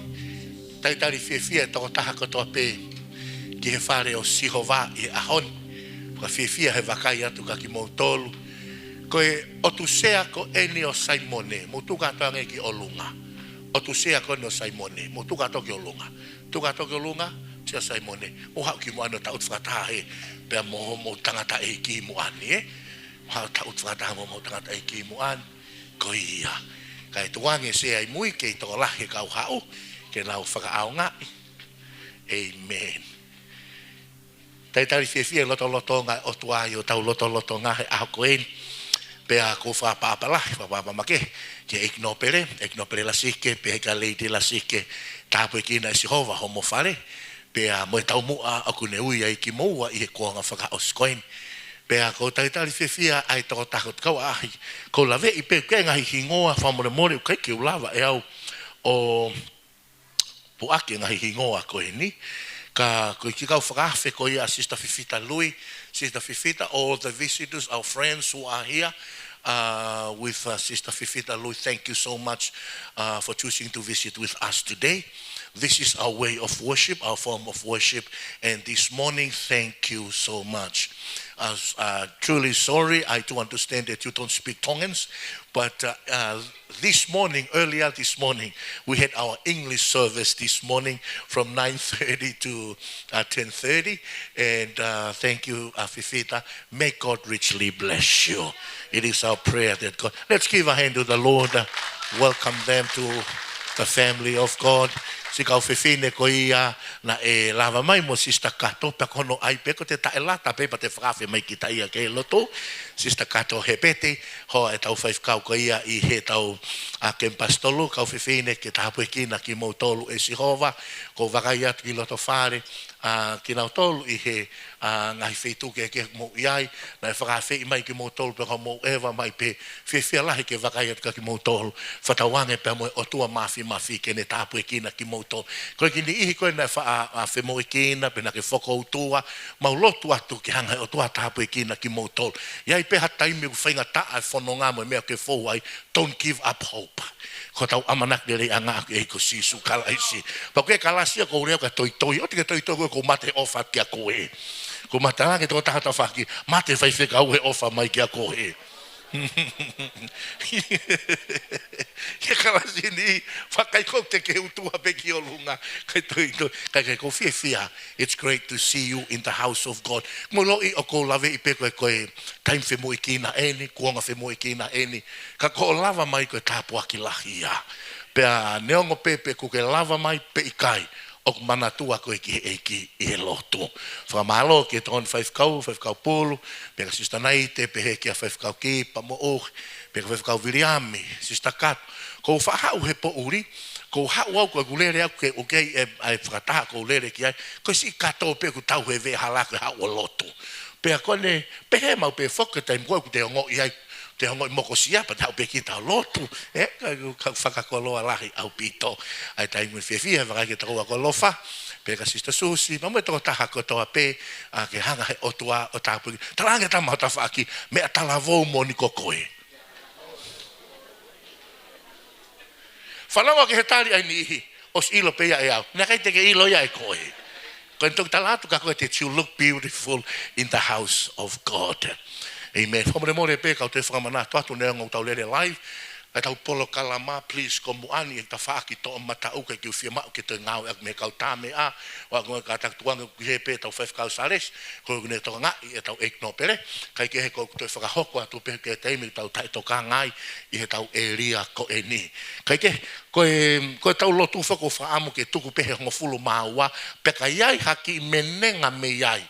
Talitali fiefia e tokotaha kotoa pē ki he fale ʻo Sihova ʻi he ʻaho ni. Fakafiefia he vakai atu kia kimoutolu. Ko e ʻotu sea ko eni ʻo Saimone, mou tuku kātoa ange ki ʻolunga. ʻOtu sea ko eni ʻo Saimone, mou tuku kātoa ki ʻolunga. Tuku kātoa ki ʻolunga, sea Saimone. Mou haʻu ki muʻa ni ʻo taʻutu fakataha he, pea mo, mo tangataʻeiki muʻa ni, ē? Haʻu taʻutu fakataha mo, mo tangataʻeiki muʻa ni. Ko ia. Kae tuku ange sea ʻi mui kei tokolahi e kau haʻu, ke nau fakaʻaongaʻi. ʻĒmeni. Talitali fiefia e lotolotonga ʻo e ʻOtua ʻi hotau lotolotonga he ʻaho ko eni. Pea ʻoku ou fakaʻapaʻapa lahi, fakaʻapaʻapa makehe, ki he ʻEiki Nōpele, ʻEiki Nōpele Lasike, pehē kia Lady Lasike, tāpuekina ʻe Sihova homo fale. Pea mo e taumuʻa ʻoku ne ui ai kimoua ʻi he kuonga fakaʻosi ko eni. Pea ʻoku ou talitali fiefia ʻa e tokotaha ʻoku ou kau ʻaʻahi. ʻOku ou laveʻi pē ʻoku ʻi ai e ngaahi hingoa, fakamolemole ʻoku ʻikai ke u lava ʻe au ʻo puʻaki e ngaahi hingoa ko eni. Ka ko e kiʻi kau fakaafe ko ia ʻa Sister Fifita Lui. Sister Fifita, all the visitors, our friends who are here, uh, with, uh, Sister Fifita Lui, thank you so much, uh, for choosing to visit with us today. This is our way of worship, our form of worship, and this morning, thank you so much. Uh, uh, truly sorry, I do understand that you don't speak Tongans, but, uh, uh, this morning, earlier this morning, we had our English service this morning from nine thirty to, uh, ten thirty. And, uh, thank you, uh, Fifita. May God richly bless you. It is our prayer that God. Let's give a hand to the Lord. Uh, welcome them to the family of God. Siʻi kau fefine ko ia naʻe lava mai mo Sister Kato, pea ko hono ʻai pē ko ʻete taʻelata pē pea te fakaafe mai kita ia ki he lotu. Sister Kato Hepeti, hoa ʻetau faifekau ko ia ʻi heʻetau, ʻa, kemipasi tolu, kau fefine ke tāpuekina kimoutolu ʻe Sihova, ʻoku ou vakai atu ki loto fale, ʻa, kinautolu ʻi he, ʻa, ngaahi feituʻu kehekehe ʻoku mou ʻi ai, naʻe fakaafeʻi mai kimoutolu pea ko hoʻomou ʻeva mai pē, fiefia lahi ke vakai atu kia kimoutolu, fakatauange pea mo e ʻOtua Māfimafi ke ne tāpuekina kimoutolu. Ko e kiʻi niʻihi ko ē naʻe faʻa, ʻa, femoʻuekina, pe naʻa ke fokoutua, mau lotu atu ke hanga ʻe he ʻOtua ʻo tāpuekina kimoutolu. ʻI ai pē ha taimi ʻoku faingataʻa e fononga mo e meʻa ʻoku ke fou ai, don't give up hope. Ko hotau ʻamanaki leleiʻanga ʻoku ʻi he ʻEiki ko Sīsū Kalaisi. Pea ko e kalasi ia ʻoku ou lea ʻoku ʻikai toitoi, ʻoua te ke toitoi koe ʻoku ou mate ʻofa atu kia koe. ʻOku ou mate ange toko taha tafaʻaki, mate faifekau he ʻofa mai kia koe. He kalasi ni, fakai ko te ke utua pē ki ʻolunga, ʻikai toitoi, ʻikai ke ʻoku ou fiefia. It's great to see you in the house of God. Mo loi ʻoku ou laveʻi pē ko e, ko e taimi femoʻuekina eni, kuonga femoʻuekina eni. Ka ko hoʻo lava mai ko e tāpuaki lahi ia. Pea neongo pē pe ʻoku ke lava mai pe ʻikai, ʻoku manatua koe ki he ʻEiki ʻi he lotu. Fakamālō ki he tokoni faifekau, Faifekau Pulu, pea kia Sister Naite, pehē kia Faifekau Kipa Moʻohi, pea kia Faifekau Viliami, Sister Kato. ʻOku ou faʻa haʻu he poʻuli, ʻoku ou haʻu au ʻoku ou lele au ke ʻoku ʻi ai e, ʻa e fakataha ʻoku ou lele ki ai, ko e siʻi kato pē ʻoku tau he veʻe hala ʻoku haʻu ʻo lotu. Pea ko ʻene pehē maʻu pē foki e taimi ko ē ʻoku te ongoʻi ai, te ongoʻi mokosia pea te haʻu pē kita ʻo lotu. ʻE, ka, ka fakakoloa lahi ʻaupito. ʻA e taimi fiefia, vakai ki he tokoua ko Lofa, pea kia Sister Susi, pea mo e tokotaha kotoa pē, ʻa, ke hanga ʻe he ʻOtua ʻo tāpuekina. Talaange atu maʻu tafaʻaki, meʻa talavou moʻoni ko koe. Fanongo ki he tali ʻa e niʻihi, ʻosi ʻilo pē ia ʻe au. Naʻe ʻikai te ke ʻilo ia ʻe koe. Ko ʻene toki tala atu kia koe that you look beautiful in the house of God. ʻĒmeni. Fakamolemole pē ka u toe fakamanatu atu neongo ʻoku tau lele live. ʻetau polokalama, please, ko muʻa ni ʻi he tafaʻaki toʻomataʻu ʻikai ke u fiemaʻu ke toe ngāueʻaki mei he kau tāmeʻa, ʻo aʻu ki he kātaki tukuange ʻoku ʻi hē pē ʻetau faifekau Sālesi, ko ʻene tokangaʻi ʻetau ʻeiki nōpele, kae kehe ko ʻeku toe fakahoko atu pē ki he taimi ʻoku tau taʻetokangaʻi ʻi heʻetau ʻēlia ko eni. Kae kehe, ko e, ko ʻetau lotu foki ʻoku ou fakaʻamu ke tuku pē he hongofulu mā ua, pea ka ʻi ai ha kiʻi meʻa ʻe ngata mei ai,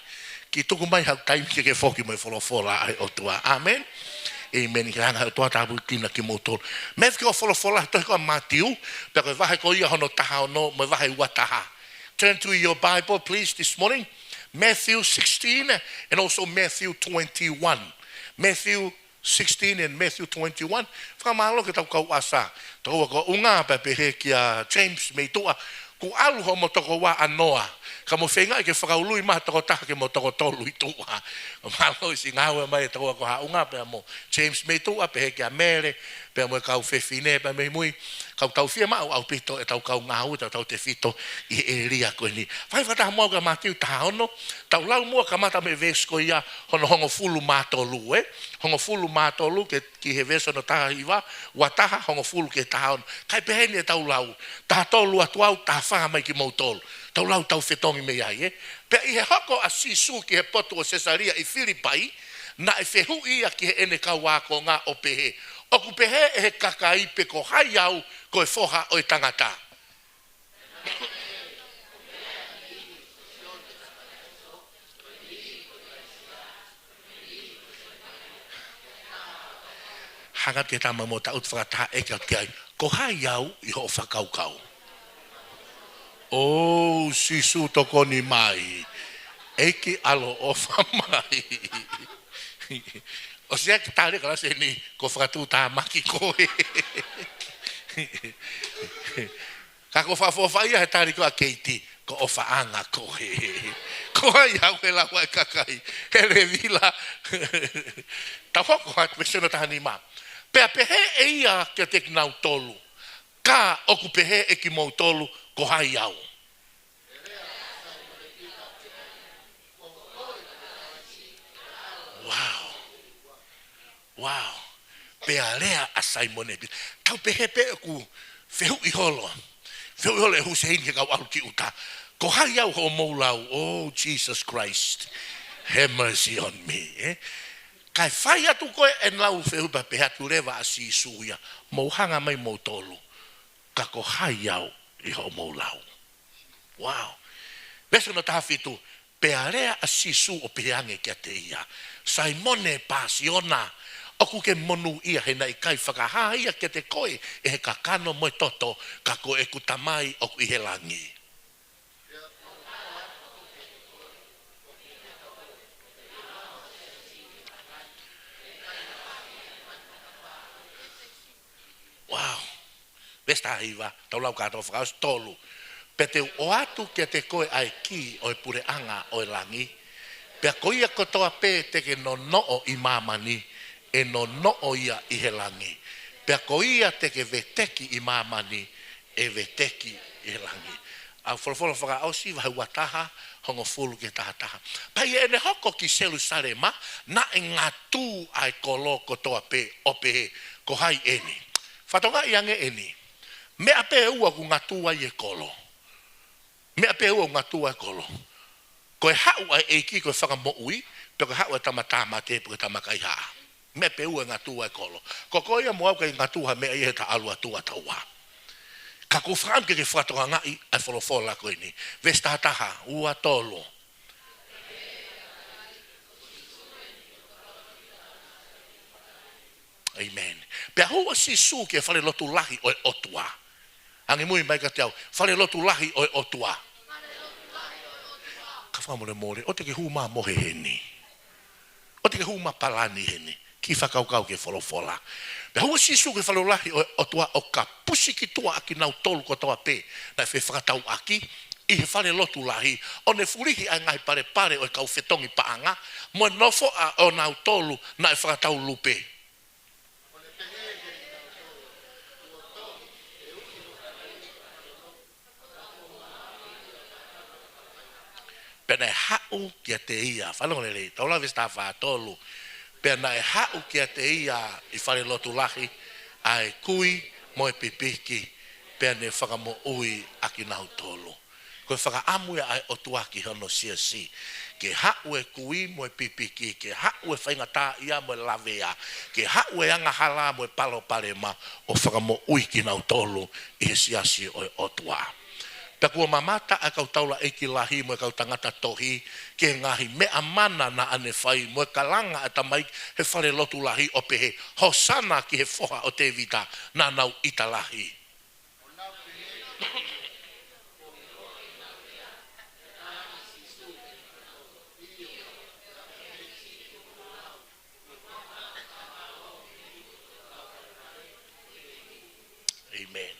ke tuku mai haʻo taimi ke ke foki mo e folofola ʻa e ʻOtua. ʻĀmeni. ʻĒmeni. Ke hanga ʻe he ʻOtua ʻo tāpuekina kimoutolu. Mei he folofola he tohi ko ia ʻa Mātiu, pea ko e vahe ko ia hono taha ono mo e vahe ua taha. Turn to your Bible, please, this morning. Matthew sixteen and also Matthew twenty-one. Matthew sixteen and Matthew twenty-one. Fakamālō ki heʻetau kau ʻasa. Tau ako ʻunga pea pehē kia James mei tuʻa, kuo ʻalu hoʻomo tokoua ʻa Noa, ka mo feingaʻi ke fakaului mai ha tokotaha ke mo toko tolu ʻi tuʻa. Mālō siʻi ngāue mai ʻetau ako ʻunga pea mo James mei tuʻa, pehē kia Mele, pea mo e kau fefine pea mei mui. Ka ʻoku tau fiemaʻu ʻaupito ʻetau kau ngāue, tautautefito ʻi he ʻēlia ko eni. Fai fakataha muʻa kia Mātiu taha ono, tau lau muʻa kamata mei he veesi ko ia hono hongofulu mā tolu, ē? Hongofulu mā tolu ke ki he veesi hono taha hiva, ua taha, hongofulu ki he taha ono. Kae pehē ni ʻetau lau, taha tolu atu au, taha fā mai kimoutolu. Tau lau, tau fetongi mei ai, ē? Pea ʻi he hoko ʻa Sīsū ki he potu ʻo Sesalia ʻi Filipai, naʻe fehuʻi ia ki heʻene kau ākonga ʻo pehē, ʻoku pehē ʻe he kakai pe ko hai au ko e Foha ʻo e Tangata? Hanga ki he tama mo taʻutu fakataha ʻeke atu ki ai, ko hai au ʻi hoʻo fakakaukau? ʻŌ, Sīsū tokoni mai. ʻEiki ʻaloʻofa mai. ʻOsi ia ke tali kalasi eni, ko e fakatuʻutāmaki koe. Ka ko e fakaʻofoʻofa ia he tali ko ia ʻa Keiti, ko e ʻofaʻanga koe. Ko hai au he lau ʻa e kakai, he lēvila. Tau hoko atu veesi hono taha nima. Pea pehē ʻe ia kiate kinautolu, ka ʻoku pehē ʻe kimoutolu, ko hai au? Wow. Wow. Pea lea ʻa Saimone Pita. Tau pehē pē ʻoku fehuʻi holo. Fehuʻi holo ʻe Huseini he kau ʻalu ki ʻuta, ko hai au hoʻomou lau? Oh, Jesus Christ, have mercy on me, ē? Kae fai atu ko ē ʻenau fehuʻi pea pehē atu leva ʻa Sīsū ia, mou hanga mai moutolu, ka ko hai au ʻi hoʻomou lau? Wow. Veesi hono taha fitu, pea lea ʻa Sīsū ʻo pehē ange kiate ia, Saimone Pāsiona, ʻoku ke monūʻia he naʻe ʻikai fakahā ia kiate koe ʻe he kakano mo e toto, ka ko ʻeku Tamai ʻoku ʻi he langi. Wow. Veesi taha hiva, tau lau kātoa fakaʻosi, tolu. Pea te u ʻoatu kiate koe ʻa e kī ʻo e puleʻanga ʻo e langi. Pea ko ia kotoa pē te ke nonoʻo ʻi māmani, ʻe nonoʻo ia ʻi he langi. Pea ko ia te ke veteki ʻi māmani, ʻe veteki ʻi he langi. ʻA e folofola fakaʻosi, vahe ua taha, hongofulu ki he taha taha. Pea ʻi heʻene hoko ki Selusalema, naʻe ngatū ʻa e kolo kotoa pē ʻo pehē, ko hai eni? Fakatokangaʻi ange eni. Meʻa pē ʻe ua ʻoku ngatū ai e kolo. Meʻa pē ʻe ua ʻoku ngatū ai e kolo. Ko e haʻu ʻa e ʻEiki ko e fakamoʻui, pe ko e haʻu ʻa e tama tāmate pe ko e tama kaihaʻa. Meʻa pē ʻe ua ʻe ngatū ai e kolo. Ko koe ia mo au ʻikai ngatū ha meʻa ia he ta ʻalu atu ʻa taua. Ka ʻoku ou fakaʻamu ke ke fakatokangaʻi ʻa e folofola ko eni. Veesi taha taha, ua tolu. ʻĒmeni. Pea hū ʻa Sīsū ki he fale lotu lahi ʻo e ʻOtua. Angi mui mai kiate au, fale lotu lahi ʻo e ʻOtua. Ka fakamolemole, ʻoua te ke hū mai mo heheni. ʻOua te ke hū mai palani heni. Kiʻi fakakaukau ki he folofola. Pea hū ʻa Sīsū ki he fale lotu lahi ʻo e ʻOtua ʻo kapusi ki tuʻa ʻa kinautolu kotoa pē naʻe fefakatauʻaki ʻi he fale lotu lahi, ʻo ne fulihi ʻa e ngaahi palepale ʻo e kau fetongi paʻanga, mo e nofoʻa ʻo kinautolu naʻe fakatau lupe. Pea naʻe haʻu kiate ia, fanongo lelei, tau lau veesi taha fā, tolu. Pea naʻe haʻu kiate ia ʻi fale lotu lahi, ʻa e kui mo e pipiki, pea ne fakamoʻui ʻa kinautolu. Ko e fakaʻamu ia ʻa e ʻOtua ki hono siasi. Ke haʻu e kui mo e pipiki, ke haʻu e faingataʻaʻia mo e lavea, ke haʻu e angahala mo e palopalema, ʻo fakamoʻui kinautolu ʻi he siasi ʻo e ʻOtua. Pea kuo mamata ʻa e kau taulaʻeiki lahi mo e kau tangata tohi ki he ngaahi meʻa mana naʻa ne fai, mo e kalanga ʻa e tamaiki he fale lotu lahi ʻo pehē, Hosana ki he Foha ʻo Tēvita, naʻa nau ʻita lahi. ʻĒmeni.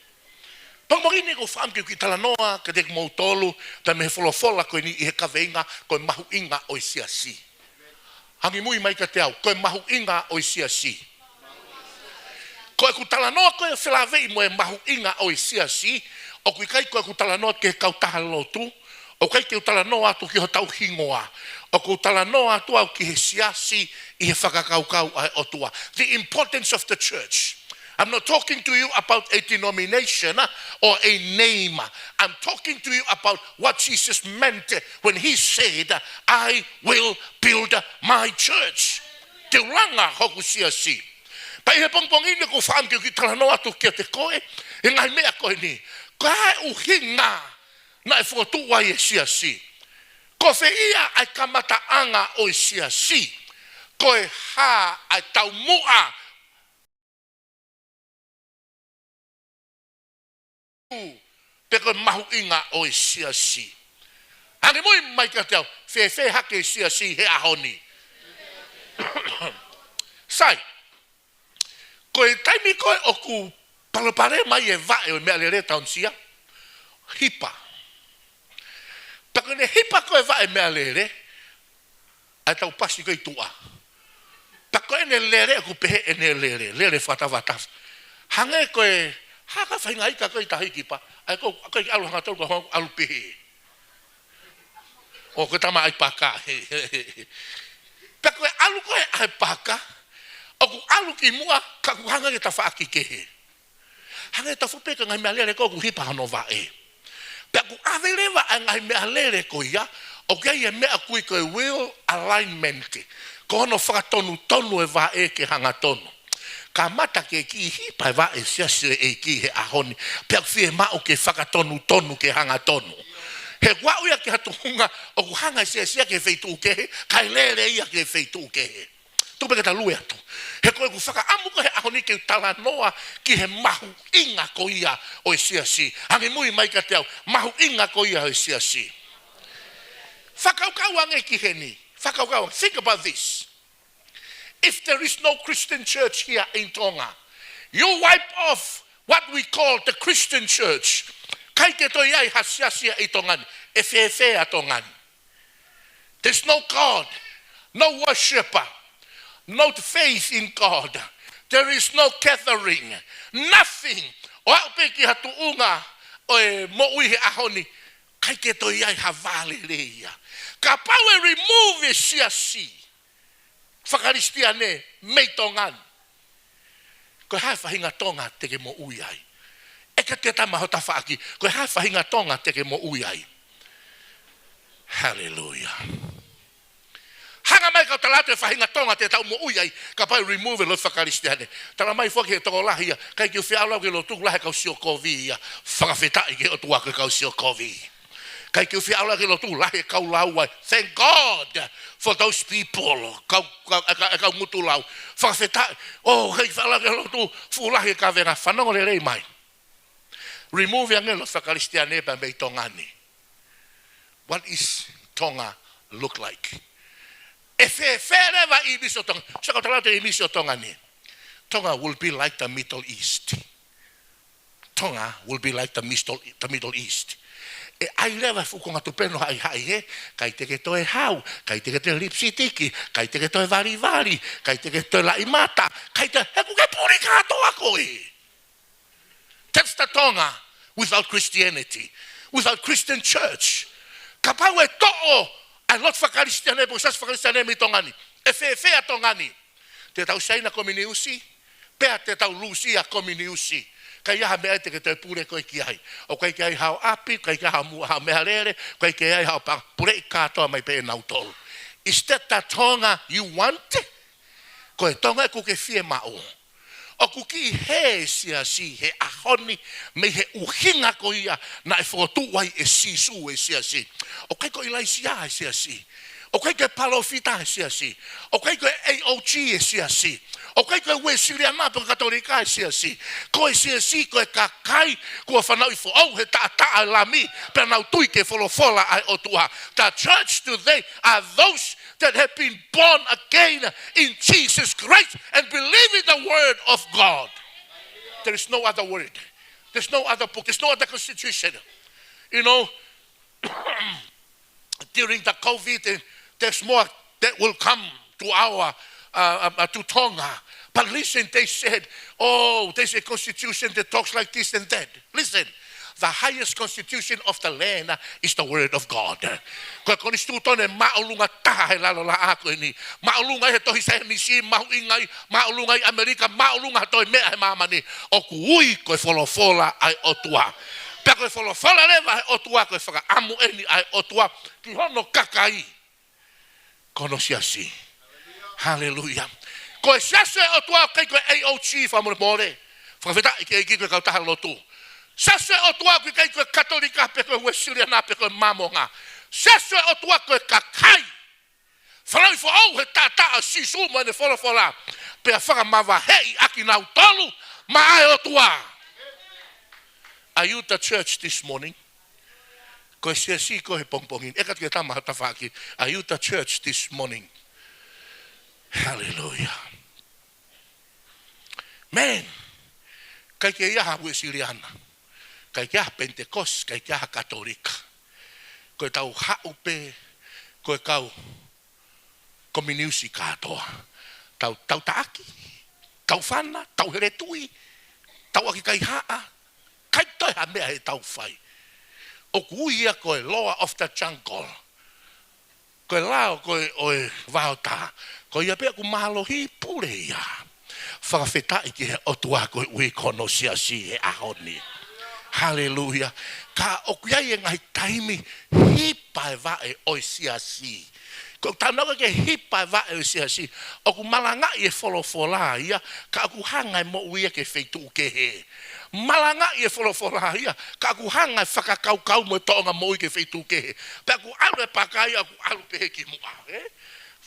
Pongipongi ni ʻoku ou fakaʻamu ke u kiʻi talanoa kiate kimoutolu, tā mei he folofola ko eni ʻi he kaveinga ko e mahuʻinga ʻo e siasi. Angimui mai kiate au, ko e mahuʻinga ʻo e siasi. Ko ʻeku talanoa ko e felāveʻi mo e mahuʻinga ʻo e siasi, ʻoku ʻikai ko ʻeku talanoa ki he kautaha lotu, ʻoku ʻikai ke u talanoa atu ki hotau hingoa, ʻoku ou talanoa atu au ki he siasi ʻi he fakakaukau ʻa e ʻOtua. The importance of the church. I'm not talking to you about a denomination, uh, or a name. I'm talking to you about what Jesus meant when he said, "I will build my church." Te u langa hoku siasi. Pea ʻi he pongipongi ni ʻoku ou fakaʻamu ke u kiʻi talanoa atu kiate koe ʻi he ngaahi meʻa ko eni. Ko e hā e ʻuhinga naʻe fokotuʻu ai e siasi? Ko fē ia ʻa e kamataʻanga ʻo e siasi? Ko e hā ʻa e taumuʻa pe ko e mahuʻinga ʻo e siasi? Angimui mai kiate au, fēfē hake e siasi he ʻaho ni? Sai, ko e taimi ko ē ʻoku palopalema ai e vaʻe ʻo e Meʻalele Taunisia, hipa. Pea ko ʻene hipa ko ē e vaʻe Meʻalele, ʻa e tau pasi ko ē ʻi tuʻa. Pea ko ʻene lele ʻoku pehē ʻene lele, lele fakatafatafa. Hangē ko e, hā ka faʻahinga ika ko ē ʻi Tahiti pē, ʻa ia ko, ko e ʻalu hangatonu ko e ʻalu pehē. ʻO ko e tama ʻai paka. Pea ko e ʻalu ko ē ʻa e paka, ʻoku ʻalu ki muʻa, ka ʻoku hangē ko e tafaʻaki kehe. Hangē tofu pē ko e ngaahi meʻalele ko ē ʻoku hipa hono vaʻe. Pea ʻoku ʻave leva ʻa e ngaahi meʻalele ko ia, ʻoku ʻi ai e meʻa ʻoku ui ko e will alignment. Ko hono fakatonutonu e vaʻe ke hangatonu. Kamata ke kiʻi hipa e vaʻe siasi ʻo e ʻEiki he ʻaho ni, pea ʻoku fiemaʻu ke fakatonutonu ke hangatonu. He ʻoku aʻu ia ki ha tuʻunga ʻoku hanga e siasi ia ki he feituʻu kehe, kae lele ia ki he feituʻu kehe. Tuku pē ke ta lue atu. He ko ʻeku fakaʻamu ko ē he ʻaho ni ke u talanoa ki he mahuʻinga ko ia ʻo e siasi. Angimui mai kiate au, mahuʻinga ko ia ʻo e siasi. Fakakaukau ange ki heni. Fakakaukau ange. Think about this. If there is no Christian church here in Tonga, you wipe off what we call the Christian church. ʻIkai ke toe ʻi ai ha siasi ia ʻi Tonga ni, ʻe fēfē ʻa Tonga ni? There's no God, no worshipper, no faith in God. There is no gathering, nothing. ʻO aʻu pē ki ha tuʻunga ʻo e moʻui he ʻaho ni, ʻikai ke toe ʻi ai ha vā lelei ia. Kapau ʻe remove e siasi fakakalisitiane mei Tonga ni, ko e hā e faʻahinga Tonga te ke moʻui ai? ʻE ka te tama ho tafaʻaki, ko e hā e faʻahinga Tonga te ke moʻui ai? Haleluia. Hanga mai kau tala atu e faʻahinga Tonga te tau moʻui ai, kapau ʻe remove e lotu fakakalisitiane. Tala mai foki he tokolahi ia, ʻikai ke u fie ʻalu au ki he lotu, lahi e kau sio kovi ia. Fakafetaʻi ki he ʻOtua ko e kau sio kovi. ʻIkai ke u fie ʻalu au ki he lotu, lahi e kau lau ai. Thank God for those people. Kau, kau, e kau, e kau ngutu lau. Fakafetaʻi. ʻOku ʻikai ke u fie ʻalu au ki he lotu, fuʻu lahi e kavenga. Fanongo lelei mai. Remove ange e lotu fakakalisitiane pea mei Tonga ni. What is Tonga look like? ʻE fēfē leva e ʻīmisi ʻo Tonga? Sio, kau tala atu e ʻīmisi ʻo Tonga ni. Tonga will be like the Middle East. Tonga will be like the Middle, the Middle East. ʻE ʻai leva e fuʻu konga tupenu haʻihaʻi hē, ʻikai te ke toe hau, ʻikai te ke toe lipisitiki, ʻikai te ke toe valivali, ʻikai te ke toe laʻi mata, ʻikai te, he ʻoku ke puli kātoa koe. That's the Tonga without Christianity, without Christian church. Kapau ʻe toʻo ʻa e lotu fakakalisitiane, pe ko e siasi fakakalisitiane mei Tonga ni, ʻe fēfē ʻa Tonga ni? Te tau saina kominiusi, Pea te tau lose ʻa e kominiusi. ʻIkai ha meʻa te ke toe pule koe ki ai. ʻOku ʻikai ke ʻi ai haʻo ʻapi, ʻikai ke ʻi ai haʻo mu-, haʻo meʻalele, ʻikai ke ʻi ai haʻo pa-, puleʻi kātoa mai pē ʻenautolu. Is that the Tonga you want? Ko e Tonga ʻoku ke fiemaʻu? ʻOku kiʻi hē e siasi he ʻaho ni mei he ʻuhinga ko ia naʻe fokotuʻu ai ʻe Sīsū e siasi. ʻOku ʻikai ko ʻIlaisiā e siasi. ʻOku ʻikai ko e palōfita e siasi. ʻOku ʻikai ko e AOG e siasi. ʻOku ʻikai ko e Uēsiliana pe ko e Katolika e siasi. Ko e siasi ko e kakai kuo fanauʻi foʻou he taʻataʻa e Lami, pea nau tui ki he folofola ʻa e ʻOtua. The church today are those that have been born again in Jesus Christ and believe in the word of God. There is no other word. There's no other book. There's no other constitution. You know, during the COVID, eh, there's more that will come to our, uh, uh, uh, to Tonga. But listen, they said, "Oh, there's a constitution that talks like this and that." Listen, the highest constitution of the land, uh, is the word of God. Ko e konisitūtone māʻolunga taha he lalo laʻā ko eni. Māʻolunga he tohi saienisi, mahuʻinga ai, māʻolunga ʻi ʻAmelika, māʻolunga ha toe meʻa he māmani. ʻOku ui ko e folofola ʻa e ʻOtua. Pea ko e folofola leva ʻa e ʻOtua, ko e fakaʻamu eni ʻa e ʻOtua ki hono kakai, ko hono siasi. Haleluia. Ko e siasi ʻo e ʻOtua ʻoku ʻikai ko e AOG, fakamolemole. Fakafetaʻi ki he ʻEiki, ko e kautaha lotu. Siasi ʻo e ʻOtua ʻoku ʻikai ko e Katolika pe ko e Uēsiliana pe ko e Māmonga. Siasi ʻo e ʻOtua ko e kakai fanauʻi foʻou he taʻataʻa ʻo Sīsū mo ʻene folofola, pea fakamavaheʻi ʻakinautolu maʻa e ʻOtua. Are you the church this morning? Ko e siasi koe he pongipongi ni? ʻEka ke tama ha tafaʻaki. Are you the church this morning? Haleluia. Man. ʻIkai ke ʻi ai ha Uēsiliana. ʻIkai ke ʻi ai ha Penitekosi, ʻikai ke ʻi ai ha Katolika. Ko e tau haʻu pē, ko e kau kominiusi kātoa. Tau, tau taʻaki, tau fana, tau heletui, tau ʻaki kaihaʻa, ʻikai toe ha meʻa he tau fai. ʻOku ui ia ko e law of the jungle. Ko e lao ko ē ʻo e vaotā. Ko ia pē ʻoku mālohi pule ia. Fakafetaʻi ki he ʻOtua koeʻuhi ko hono siasi he ʻaho ni. Haleluia. Ka ʻoku ʻi ai e ngaahi taimi hipa e vaʻe ʻo e siasi. Ko e taimi ʻoku hipa e vaʻe ʻo e siasi, ʻoku malangaʻi e folofola ia, ka ʻoku hanga e moʻui ia ki he feituʻu kehe. Malangaʻi e folofola ia, ka ʻoku hanga e fakakaukau mo e tōʻonga moʻui ki he feituʻu kehe. Pea ʻoku ʻalu e paka ia, ʻoku ʻalu pē ki muʻa, ē?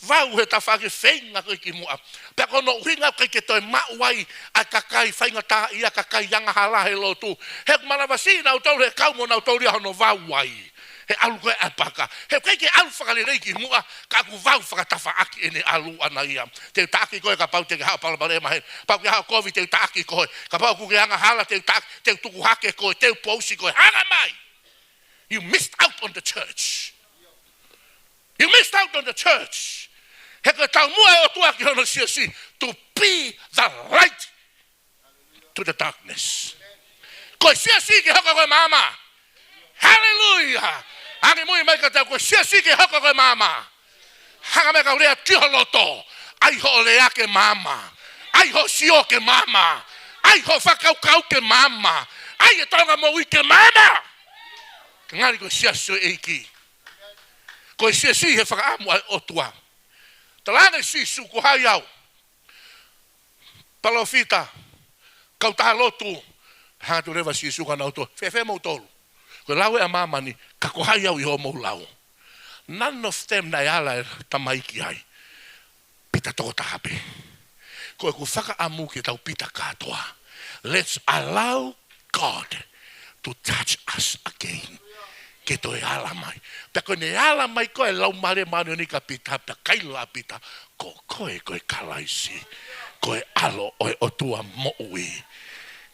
Vau he tafaʻaki, feinga koe ki muʻa. Pea ko hono ʻuhinga ʻoku ʻikai ke toe maʻu ai ʻa e kakai faingataʻaʻia, kakai angahala he lotu. He ʻoku manavasiʻi nautolu he kau mo nautolu ia hono vau ai. He ʻalu ko ē ʻa e paka. He ʻoku ʻikai ke ʻalu fakalelei ki muʻa, ka ʻoku vau fakatafaʻaki ʻene ʻalu ʻana ia. Te u taʻaki koe kapau te ke haʻu palopalema heni. Kapau ke haʻu kovi, te u taʻaki koe. Kapau ʻoku ke angahala, te u taʻaki, te u tuku hake koe, te u pousi koe. Hanga mai. You missed out on the church. You missed out on the church. He ko e taumuʻa e ʻOtua ki hono siasi, to be the light to the darkness. Ko e siasi ke hoko ko e maama. Haleluia. Angimui mai ka tau, ko e siasi ke hoko ko e maama. Hanga mai kau lea ki ho loto. ʻAi hoʻo lea ke maama. ʻAi hoʻo sio ke maama. ʻAi hoʻo fakakaukau ke maama. ʻAi e tōʻonga moʻui ke maama. Ka ngali ko e siasi ʻo e ʻEiki. Ko e siasi he fakaʻamu ʻa e ʻOtua. Talaange Sīsū, ko hai au? Palōfita, kautaha lotu. Hanga atu leva Sīsū ka nau tō. Fēfē moutolu? Ko e lau ē ʻa māmani, ka ko hai au ʻi hoʻomou lau? None of them naʻe ala e tamaiki ai. Pita tokotaha pē. Ko ʻeku fakaʻamu ke tau pita kātoa. Let's allow God to touch us again. Ke toe ala mai. Pea ko ʻene ala mai ko ē Laumālie Māʻoniʻoni kia Pita, pea kaila ʻa Pita, ko koe ko e Kalaisi. Ko e ʻAlo ʻo e ʻOtua moʻui.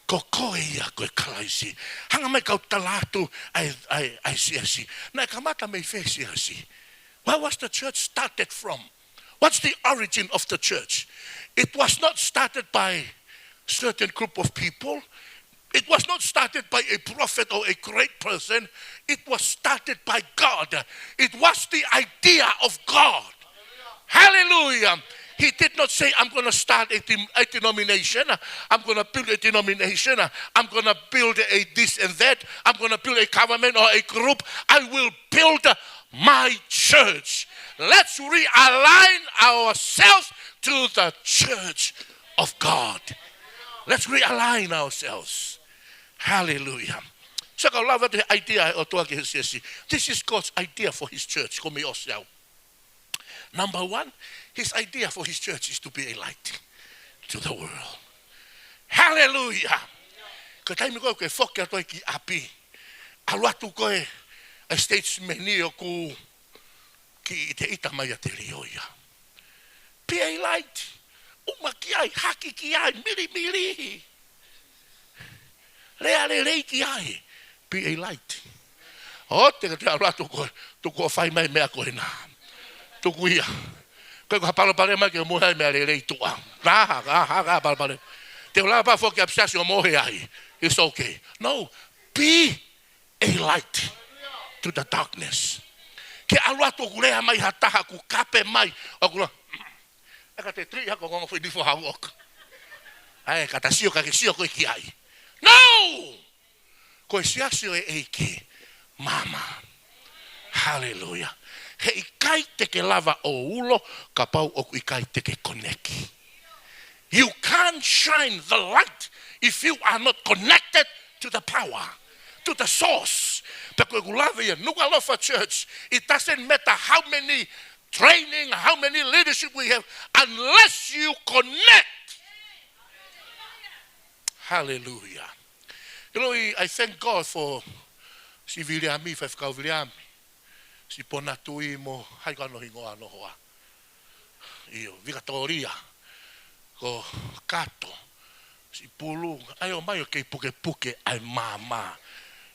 Ko koe ia ko e Kalaisi. Hanga mai kau tala atu ʻa e, ʻa e, ʻa e siasi. Naʻe kamata mei fē siasi? Where was the church started from? What's the origin of the church? It was not started by certain group of people. It was not started by a prophet or a great person. It was started by God. It was the idea of God. Hallelujah. He did not say, "I'm gonna start a dem-, a denomination, uh, I'm gonna build a denomination, uh, I'm gonna build a this and that, I'm gonna build a government or a group." I will build, uh, my church. Let's realign ourselves to the church of God. Let's realign ourselves. Hallelujah. So kau lava atu he idea ʻa e ʻOtua ki he siasi. This is God's idea for his church. Ko mi o siau. Number one, his idea for his church is to be a light to the world. Hallelujah. Ko e taimi ko ē ʻoku ke foki atu ai ki ʻapi, ʻalu atu ko ē ʻa e statesman ʻoku kiʻi ʻiteʻita mai ʻiate lio ia. Be a light. ʻUma ki ai, haki ki ai, milimili. Lea lelei ki ai. Be a light. ʻOua te ke toe ʻalu atu ko ē, tuku ʻo fai mai meʻa ko ena. Tuku ia. Ko e ko ha palopalema ke mohe ai meʻa lelei tuʻa. Ka, ka, ka, ka palopalema. Te u lava pē foki ʻapi siasi ʻo mohe ai. It's okay. No. Be a light to the darkness. Ke ʻalu atu ʻoku lea mai ha taha ʻoku kape mai. ʻOku la. ʻE ka te tui hako ngongo fui nifo hau ʻoku. ʻAe, ka ta sio ka ke sio ko ē ki ai. No! Ko e siasi ʻo e ʻEiki. Mama. Hallelujah. He ʻikai te ke lava ʻo ulo, kapau ʻoku ʻikai te ke koneki. You can't shine the light if you are not connected to the power, to the source. Pea ko ʻeku lave ia, Nukuʻalofa Church, it doesn't matter how many training, how many leadership we have, unless you connect. Hallelujah. You know, I thank God for si Viliami, Faifekau Viliami, si Ponatui mo hai ko hono hingoa hono hoa. ʻIo, Vikatolia, ko Kato, si Pulu, ʻai ʻo mai ʻo kei pukepuke ʻa e mama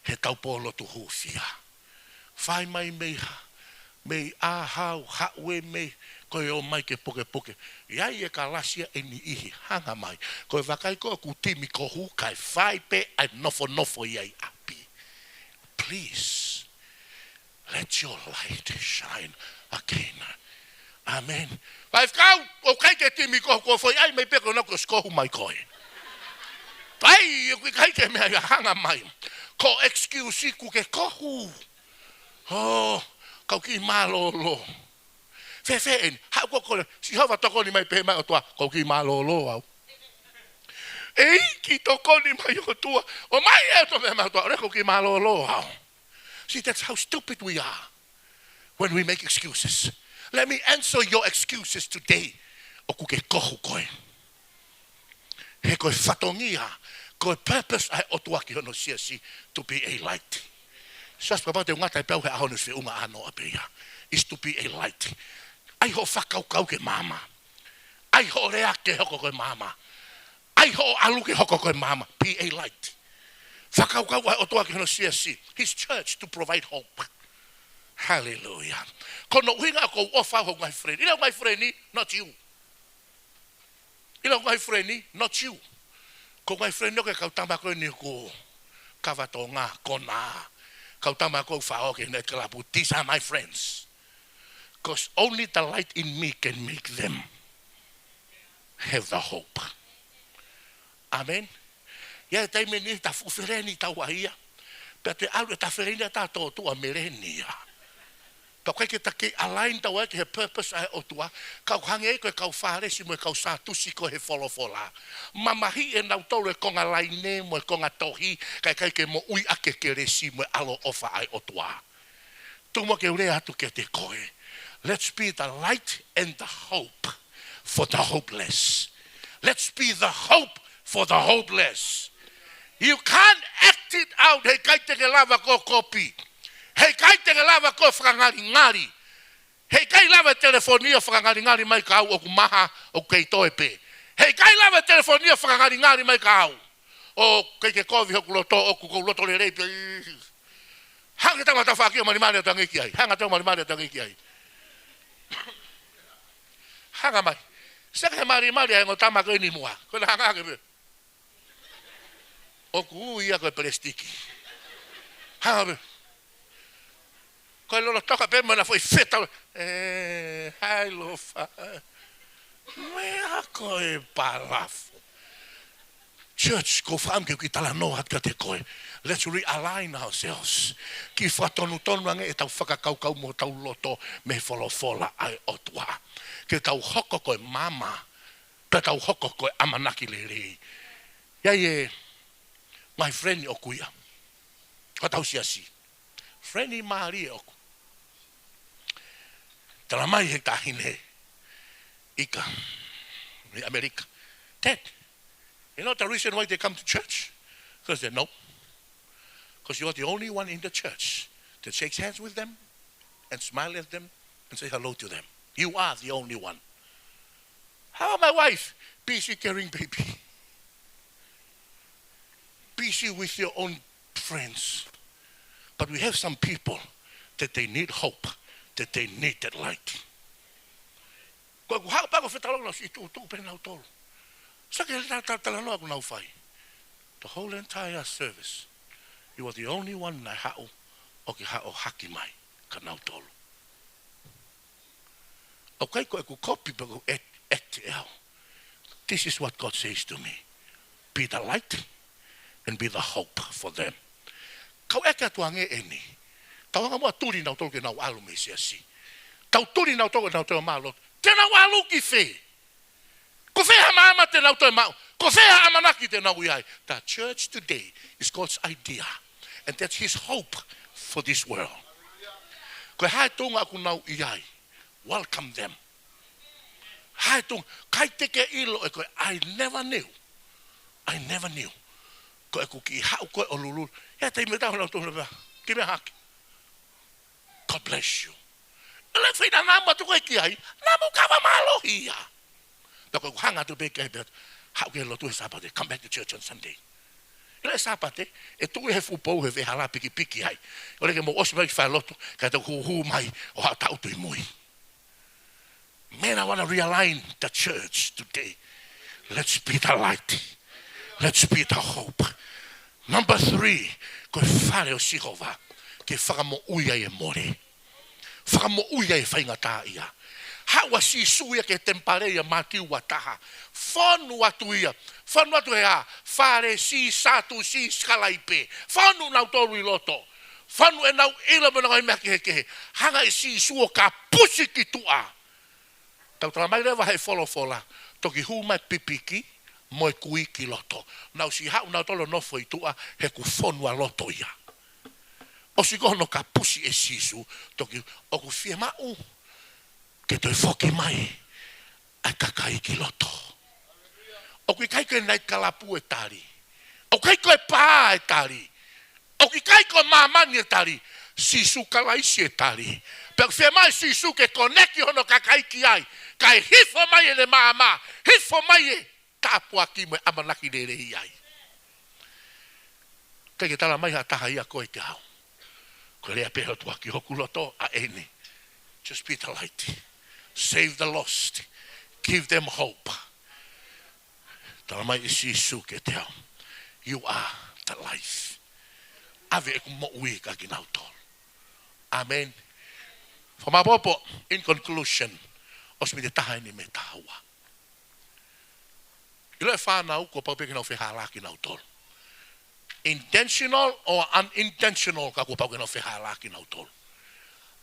he taupolo tu hufia. Fai mai mei ha, mei ʻa hau, haʻu ē mei, ko e ō mai ke pukepuke. ʻI ai e kalasi ʻa e niʻihi, hanga mai. Ko e vakai ko ʻeku timi kohu, kae fai pē ʻa e nofonofo ʻi ai ʻapi. Please. Let your light shine again. Amen. Faifekau, ʻoku ʻikai ke timi kohu, ko e foʻi ʻai mai pē ko ena ko e sikohu mai ko ē. ʻAi, ʻoku ʻikai ke meʻa ia, hanga mai. Ko e excuse ʻoku ke kohu. ʻŌ, kau kiʻi mālōlō. Fēfē eni, haʻu ko ē, Sihova tokoni mai pē mai ʻOtua, kau kiʻi mālōlō au. ʻEiki tokoni mai ʻOtua, ʻomai ʻe ʻOtua meʻa mai ʻOtua, ʻo lea kau kiʻi mālōlō au. See, that's how stupid we are when we make excuses. Let me answer your excuses today. ʻOku ke kohu koe. He ko e fatongia, ko e purpose ʻa e ʻOtua ki hono siasi, to be a light. Siasi papa te u ngata ai pē au he ʻaho ni, si feʻunga ʻanoa pē ia. Is to be a light. ʻAi hoʻo fakakaukau ke mama. ʻAi hoʻo lea ke hoko ko e mama. ʻAi hoʻo ʻalu ke hoko ko e mama. Be a light. Fakakaukau ʻa e ʻOtua ki hono siasi. His church to provide hope. Hallelujah. Ko hono ʻuhinga ʻoku ou ʻofa hoku ngaahi friend. ʻIlo ngaahi friend, not you. ʻIlo ngaahi friend, not you. Ko e ngaahi friend ʻoku ke kau tama ko eni ʻoku kava Tonga, kona. Kau tama ko ē ʻoku faʻo ke ne kalapu. These are my friends. 'Cause only the light in me can make them have the hope. Amen. ʻI ai e taimi ʻe niʻihi ta fuʻu feleni taua ia. Pea te ʻalu e ta feleni ʻa ta tō tua meleni ia. Pea ʻoku ʻikai ke ta kei align taua ia ki he purpose ʻa e ʻOtua. Kau hangē ko e kau Fālesi mo e kau Sātusi ko ē he folofola. Mamahiʻi ʻe nautolu e konga laine mo e konga tohi. Kae ʻikai ke moʻui ʻaki e kelesi mo e ʻaloʻofa ʻa e ʻOtua. Tuku muʻa ke u lea atu kiate koe. Let's be the light and the hope for the hopeless. Let's be the hope for the hopeless. You can't act it out. Heʻikai te ke lava koe ʻo kopi. Heʻikai te ke lava koe ʻo fakangalingali. Heʻikai lava e telefoni ʻo fakangalingali mai kia au ʻoku maha ʻoku kei toe pē. Heʻikai lava e telefoni ʻo fakangalingali mai kia au ʻoku ʻikai ke kovi hoku loto, ʻoku ou loto lelei pē. Hanga ʻe he tama tafaʻaki ʻo malimali atu ange ki ai. Hanga ʻe he tama malimali atu ange ki ai. Hanga mai. Seke he malimali ʻa e ongo tama ko eni muʻa. Ko ena hanga ange pē. ʻOku ui ia ko e pelesitiki. Hanga pē. Ko e lolotonga pē mo ʻena foʻi fetau. ʻE, hai lofa. Meʻa ko e palafo. Church, ʻoku ou fakaʻamu ke u kiʻi talanoa atu kiate koe. Let's realign ourselves. Kiʻi fakatonutonu ange ʻetau fakakaukau mo hotau loto mei he folofola ʻa e ʻOtua. Ke tau hoko ko e maama, pea tau hoko ko e ʻamanaki lelei. ʻI ai e ngaahi friend ʻoku ʻi ai hotau siasi. Friend mālie ʻoku. Tala mai he taʻahine ʻIka, ʻi ʻAmelika. "Dad, you know the reason why they come to church?" So I said, "No. Because you are the only one in the church that shakes hands with them and smile at them and say hello to them. You are the only one." "How about my wife?" "Busy carrying baby. Busy with your own friends. But we have some people that they need hope, that they need that light." Ko ʻeku haʻu pē ko e fetalanoaʻaki, tuʻutuʻu pē nautolu. Sio ki he ta-, ta-, talanoa ʻoku nau fai. The whole entire service, you are the only one naʻe haʻu ʻo ke haʻu ʻo haki mai kia nautolu. ʻOku ʻikai ko ʻeku copy pe ko e act, act ʻe au. This is what God says to me. Be the light and be the hope for them. Kau ʻeke atu ange eni. Tau hanga muʻa ʻo tuli nautolu ke nau ʻalu mei he siasi. Tau tuli nautolu ke nau toe ō mai ʻo lotu. Te nau ʻalu ki fē? Ko fē ha maama te nau toe maʻu? Ko fē ha ʻamanaki te nau ʻi ai? The church today is God's idea. And that's his hope for this world. Ko e hā e tuʻunga ʻoku nau ʻi ai, welcome them. Hā e tuʻunga, ʻikai te ke ʻilo ʻe koe, I never knew. I never knew. Ko ʻeku kiʻi haʻu ko ē ʻo lulululu. ʻI ai e taimi ʻe taha nautolu pē, kiʻi meʻa hake. God bless you. ʻE lele fai na namu atu ko ē ki ai, namu kava mālohi ia. Pea ko ʻeku hanga atu pē ki ai pē, haʻu ki he lotu he Sāpate, come back to church on Sunday. ʻI he Sāpate, ʻe tuʻu he fuʻu pou he veʻehala pikipiki ai. ʻOua ke mou ʻosi mai ki falelotu, kae tau hūhū mai ʻo haʻu ʻo taʻutu ʻi mui. Man, I wanna realign the church today. Let's be the light. Let's be the hope. Number three, ko e fale ʻo Sihova ke fakamoʻui ai e mole. Fakamoʻui ai e faingataʻaʻia. Haʻu ʻa Sīsū ia ki he temipale ʻia Mātiu ua taha. Fonu atu ia. Fonu atu he ʻa e Fālesi, Sātusi, Sikalaipe. Fonu nautolu ʻi loto. Fonu ʻenau ʻilo mo ʻenau ngaahi meʻa kehekehe. Hanga ʻe Sīsū ʻo kapusi ki tuʻa. Tau tala mai leva he folofola, toki hū mai e pipiki mo e kui ki loto. Nau ʻosi haʻu nautolu ʻo nofo ʻi tuʻa he kuo fonu ʻa loto ia. ʻOsi ko hono kapusi ʻe Sīsū, toki ʻoku fiemaʻu ke toe foki mai ʻa e kakai ki loto. ʻOku ʻikai ko e naitikalapu e tali. ʻOku ʻikai ko e pā e tali. ʻOku ʻikai ko e māmani e tali. Sīsū Kalaisi e tali. Pea ʻoku fiemaʻu ʻe Sīsū ke koneki hono kakai ki ai. Kae hifo mai ʻene maama. Hifo mai e tāpuaki mo e ʻamanaki lelei ai. ʻIkai ke tala mai ha taha ia ko e ke hau. Ko e lea pē ʻa e ʻOtua ki hoku loto ʻa eni. Just be the light. Save the lost. Give them hope. Tala mai ʻe Sīsū kiate au, "You are the life." ʻAve ʻeku moʻui kia kinautolu. ʻĀmeni. Fakamāopoopo, in conclusion, ʻosi mei he taha eni mei he taha ua. ʻIlo e fānau kuo pau pē ke nau fehālaaki nautolu. Intentional or unintentional, ka kuo pau ke nau fehālaaki nautolu.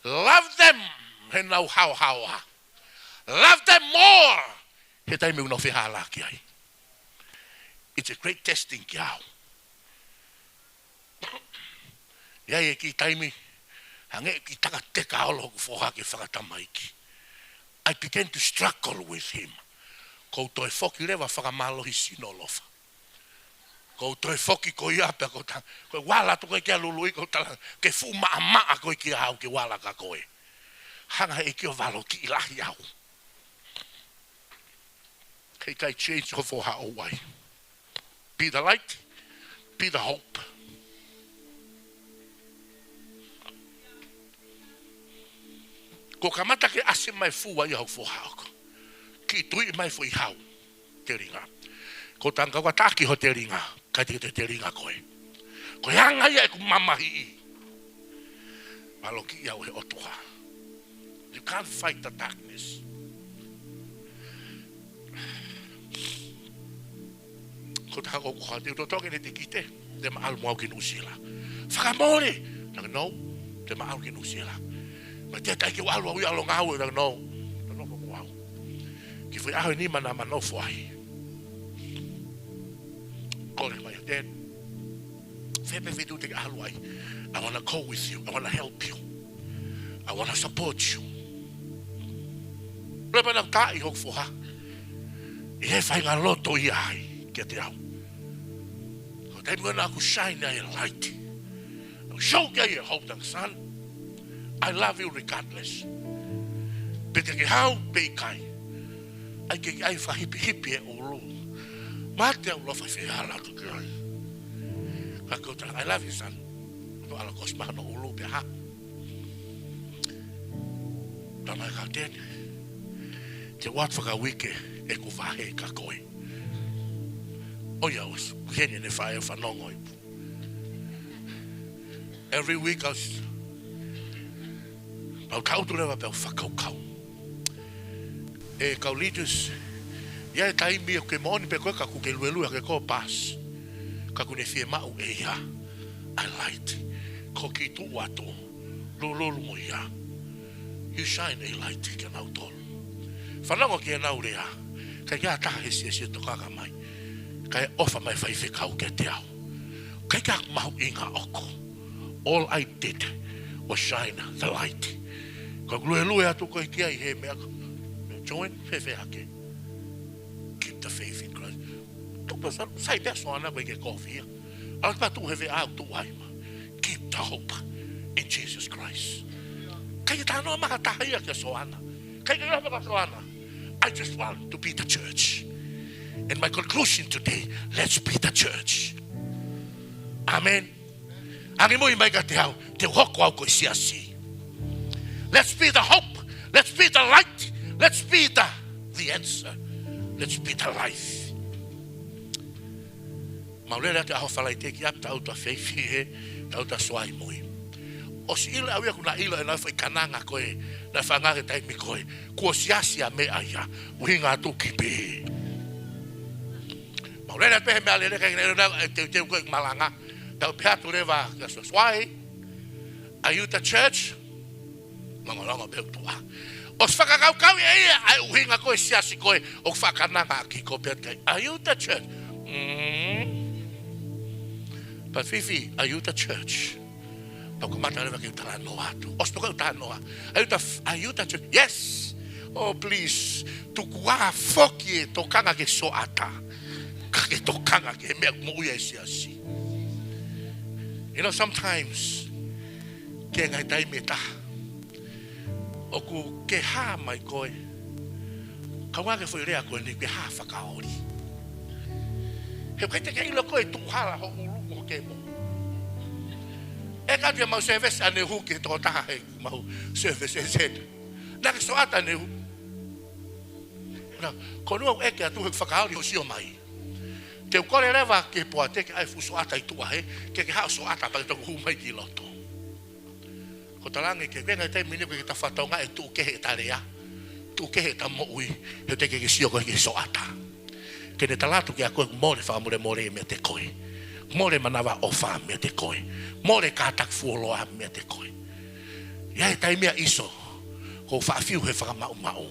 Love them he ʻenau haohaoa. Love them more he taimi ʻoku nau fehālaaki ai. It's a great testing kia au. ʻI ai e kiʻi taimi, hangē kiʻi takateka ʻolo hoku foha ke fakatamaiki. I began to struggle with him. Ko u toe foki leva fakamālohi sino ʻofa. Ko u toe foki ko ia pea ko ta, ko e vala atu ko ē kia Lului, ko u tala, ke fuʻu maʻamaʻa koe kia au ke vala kia koe. Hanga he ʻEiki ʻo valokiʻi lahi au. He ʻikai change hoʻo foha ʻo ʻai. Be the light, be the hope. Ko e kamata ke ʻasi mai fua ia hoʻo foha ʻoku kiʻi tui mai foʻi hau. Telinga. Ko e tangata ʻoku ʻatā ki hoʻo telinga, ʻikai te ke telinga koe. Ko e anga ia ʻeku mamahiʻi. Valokiʻi au he ʻOtua. You can't fight the darkness. Ko e taha ʻoku ou hā te u totongi ʻene tikite, te ma ʻalu mo au ki Nuʻusila. Fakamole, talaange no, te ma ʻalu ki Nuʻusila. Mou tui ʻe ʻikai ke u ʻalu au ia ʻo ngāue, talaange no, te u nofo mo au. Kiʻi foʻi ʻaho ʻe nima naʻa ma nofo ai. Kole mai ʻa Ted. Fē pē feituʻu te ke ʻalu ai. I wanna go with you. I wanna help you. I wanna support you. Pule pē naʻa ku taaʻi hoku foha. ʻI he faʻahinga loto ia ai kiate au. Ko e taimi ko ē naʻa ku shine ai e light. Naʻa ku show ki ai e hope, talaange son, I love you regardless. Pe te ke hau pe ʻikai. ʻAi ke ke ʻai fakahipihipi e ʻulu. Mate au, ʻoku ou fai fehālaaki ki ai. Ka ko e talaange, I love you, son. No ala kosi mahalo ʻulu pē ha. Talaange kia Ted, te u ʻoatu fakauike ʻeku vahe kia koe. ʻOiauē, ʻosi, ʻi heni ʻene faʻē fanongo ai. Every week I was, pea u tangutu leva pea u fakakaukau. ʻE kau leaders, ʻi ai e taimi ʻoku ke moʻoni pē koe ka ʻoku ke luelue hake ko e bus. Ka ʻoku ne fiemaʻu ʻe ia ʻa e light. Ko e kiʻi tuʻu atu, lulululu mo ia. You shine a light kia nautolu. Fanongo ki heʻenau lea. ʻIkai ke ʻi ai ha taha he siasi ʻe tokanga mai. Kae ʻofa mai faifekau kiate au. ʻIkai ke ʻi ai haku mahuʻinga ʻoʻoku. All I did was shine the light. Ko e luelue atu ko ē ki ai he meʻa ko ē. Join, fēfē hake. Keep the faith in Christ. Tuku pē sa-, sai pē ʻa Soana ko ē ke kofia. ʻAlu pē ʻo tuʻu he veʻe ʻoku tuʻu ai ma. Keep the hope in Jesus Christ. ʻIkai ke talanoa mai ha taha ia kia Soana. ʻIkai ke ʻilo pe ko Soana. I just want to be the church. And my conclusion today, let's be the church. Amen. Angimui mai kiate au, te u hoko au ko e siasi. Let's be the hope. Let's be the light. Let's be the, the answer. Let's be the life. Mau lele atu ʻaho Falaite ki ʻapi, tau ta feifi he, tau ta soai mui. ʻOsi ʻilo au ia kuo na ʻilo ʻenau foʻi kananga ko ē, naʻe fanga he taimi ko ē. Kuo siasi ʻa meʻa ia, ʻuhinga atu ki pē. Mau lele pē he meʻa lele kai na ʻilo na, ʻe teuteu ko ē malanga. Tau pehē atu leva kia Sosuai. Are you the church? Longolongo pē ʻOtua. ʻOsi fakakaukau ia ia, ʻa e ʻuhinga ko e siasi ko ē, ʻoku fakananga ki ko pē kai. Are you the church? Mm. But Fifi, are you the church? Pea u kamata leva ke u talanoa atu. ʻOsi pē ko ē u talanoa. Are you the, are you the church? Yes. Oh, please. Tuku ā foki e tokanga ki he sioʻata. Ka ke tokanga ki he meʻa moʻui ʻa e siasi. You know, sometimes, ʻi he ngaahi taimi ʻe taha, ʻoku ke hā mai koe. Kaungā ke foʻi lea ko eni ke hā fakaoli. He ʻoku ʻikai te ke ʻilo koe tuʻu hala ho ʻulu mo ke mo. ʻE ka te mau service ʻaneuhu ke tō taha he mau service e set. Naʻa ke sioʻata ʻaneuhu. Na, ko nua ʻeke atu he fakaoli ho sio mai. Te u kole leva ke poate ke ʻai fuʻu sioʻata ʻi tuʻa he, ke ke haʻu sioʻata pea ke toki hū mai ki loto. Ko e talaange ke, ke ngaahi taimi ni ko e tafatonga ʻe tuʻu kehe ʻeta lea, tuʻu kehe ʻeta moʻui, he te ke ke sio koe ki he sioʻata. Ke ne tala atu kia koe mole fakamolemole meiate koe. Mole manavaʻofa meiate koe. Mole kātaki fuoloa meiate koe. ʻI ai e taimi ʻa ʻIso, ko e faʻa fiu he fakamaʻumaʻu.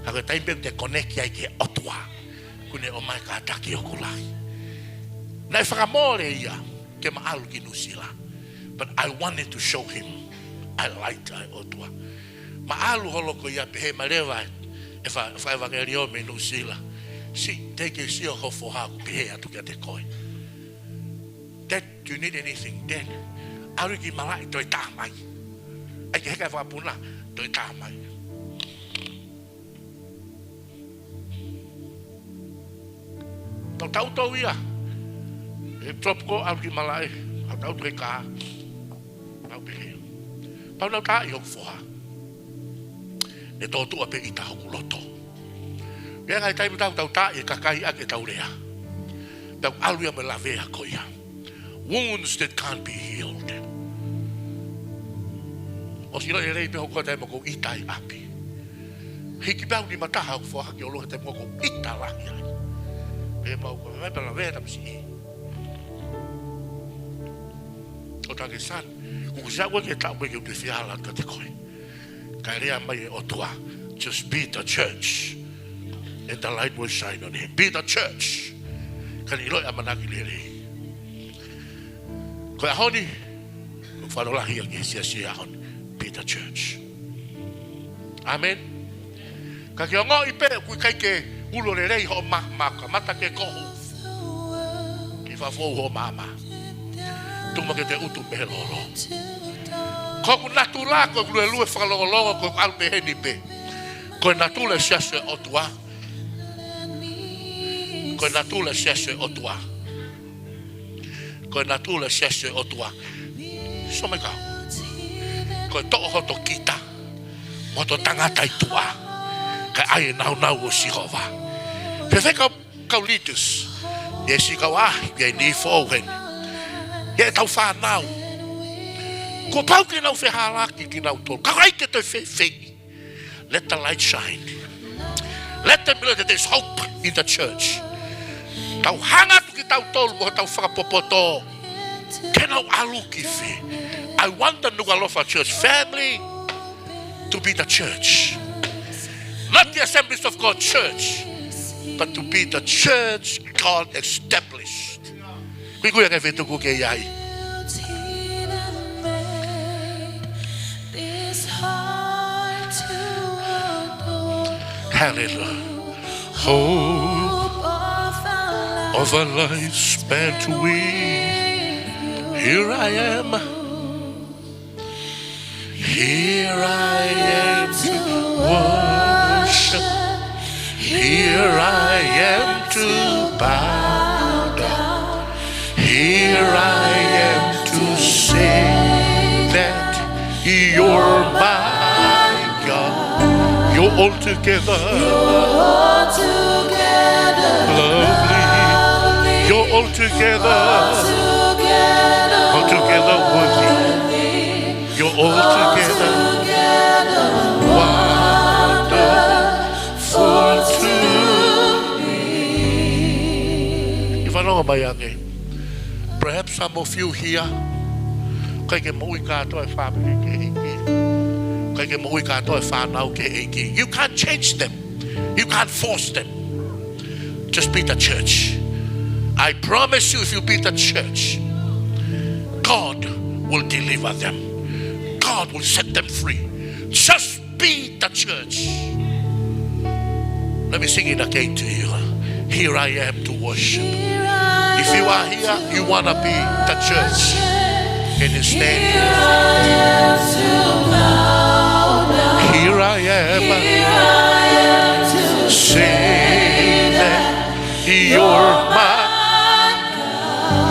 Ka ko e taimi pē te koneki ai ki he ʻOtua. Kuo ne ʻomai kātaki ʻoku lahi. Naʻe fakamole ia ke ma ʻalu ki Nuʻusila. But I wanted to show him ʻa e light ʻa e ʻOtua. Ma ʻalu holo ko ia pehē mai leva e fa-, fakaʻevangeliō mei Nuʻusila. Siʻi, te ke sio ho foha ʻoku pehē atu kiate koe. Dad, do you need anything? Dad, ʻalu ki malaʻe toe tā mai. ʻAi ke heka e fakapuna, toe tā mai. Tau tau tau ia. E top ko ʻalu ki malaʻe, tau tau tau e kā. Tau pehē. Tau nau taaʻi hoku foha. Ne tōtuʻa pē ʻita hoku loto. ʻI he ngaahi taimi tau tau taaʻi e kakai ʻaki ʻetau lea. Tau ʻalu ia mo e lavea ko ia. Wounds that can't be healed. ʻOsi ʻilo lelei pē hoku taimi ko ʻita ʻi ʻapi. Hiki pē au nima taha hoku foha ki ʻolunga taimi ko ʻita lahi ai. Pea mau ko mai pela vea tamasiʻi. ʻO taki san. Kuo ke sio koe ki he taʻu ko ē ke u te fia hala atu kiate koe. Kae lea mai e ʻOtua. Just be the church. And the light will shine on him. Be the church. Ka ne ʻilo e ʻamanaki lelei. Ko e ʻaho ni, ʻoku fakalotolahi ʻa e siasi he ʻaho ni. Be the church. Amen. Ka ke ongoʻi pē ʻoku ʻikai ke ulo lelei hoʻo maama, kamata ke kohu. Ke fakafoʻou hoʻo maama. Tuku muʻa ke te utu mei he lolo. Ko hoku natula, ko hoku luelue fakalongolongo, ko hoku ʻalu pehē ni pē. Ko e natula e siasi ʻo e ʻOtua. Ko e natula e siasi ʻo e ʻOtua. Ko e natula e siasi ʻo e ʻOtua. Sio mai kau. Ko e toʻo hoto kita. Mo hoto tangata ʻi tuʻa. Kae ʻai e nāunau ʻo Sihova. Fēfē kau, kau leaders. ʻI ai siʻi kau ʻaʻahi, ʻi ai e niʻihi foʻou heni. ʻI ai ʻetau fānau. Kuo pau ke nau fehālaaki kinautolu. Ka ʻoku ʻikai ke toe fēfē. Let the light shine. Let them know that there's hope in the church. Tau hanga atu kitautolu mo hotau fakapopoto. Ke nau ʻalu ki fē. I want the Nukuʻalofa church family to be the church. Not the Assemblies of God church, but to be the church God established. Kuikui ange fetuku ke ʻi ai. Hallelujah. Hope of a life spent with you. Here I am. Here I am to worship. Here I am to bow down. Here I am to say that you're my God. You're altogether lovely. You're altogether, altogether worthy. You're altogether wonderful to me. Ke fanongo mai ange. Perhaps some of you here, ʻikai ke moʻui kātoa e fāmili ki he ʻEiki. ʻIkai ke moʻui kātoa e fānau ki he ʻEiki. You can't change them. You can't force them. Just be the church. I promise you, if you be the church, God will deliver them. God will set them free. Just be the church. Let me sing it again to you. Here I am to worship. If you are here, you wanna be the church. Can you stand? Here I am. Say that you're my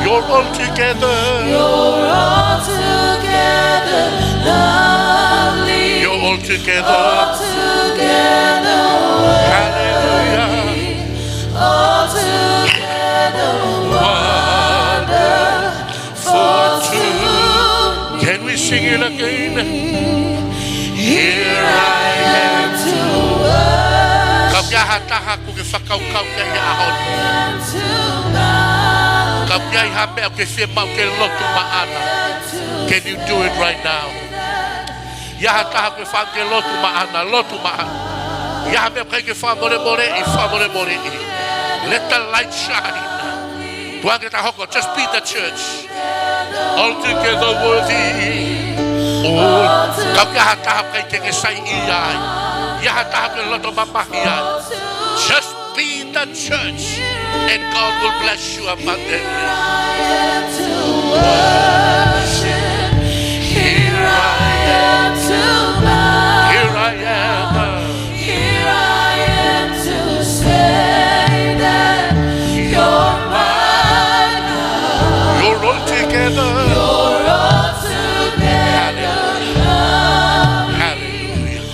You're altogether. You're altogether lovely. You're altogether. Altogether worthy. Hallelujah. Altogether wonderful to me. Can we sing it again? Here I am to worship. Ka ʻi ai ha taha ʻoku ke fakakaukau ki ai he ʻaho ni. Ka ʻi ai ha meʻa ʻoku ke fiemaʻu ke lotu maʻana. Can you do it right now? ʻI ai ha taha ʻoku ke fiemaʻu ke lotu maʻana, lotu maʻana. ʻI ai ha meʻa ʻoku ke fakamolemoleʻi, fakamolemoleʻi. Let the light shine. Tuku ke ta hoko, just be the church. Altogether worthy. Oh, ka ʻi ai ha taha ʻoku ke saiʻia ai. ʻI ai ha taha ʻoku ke loto mamahi ai. Just be the church, and God will bless you abundantly. Here I am to bow. Here I am. Here I am to say that you're my God. You're altogether. You're altogether. Hallelujah. Hallelujah.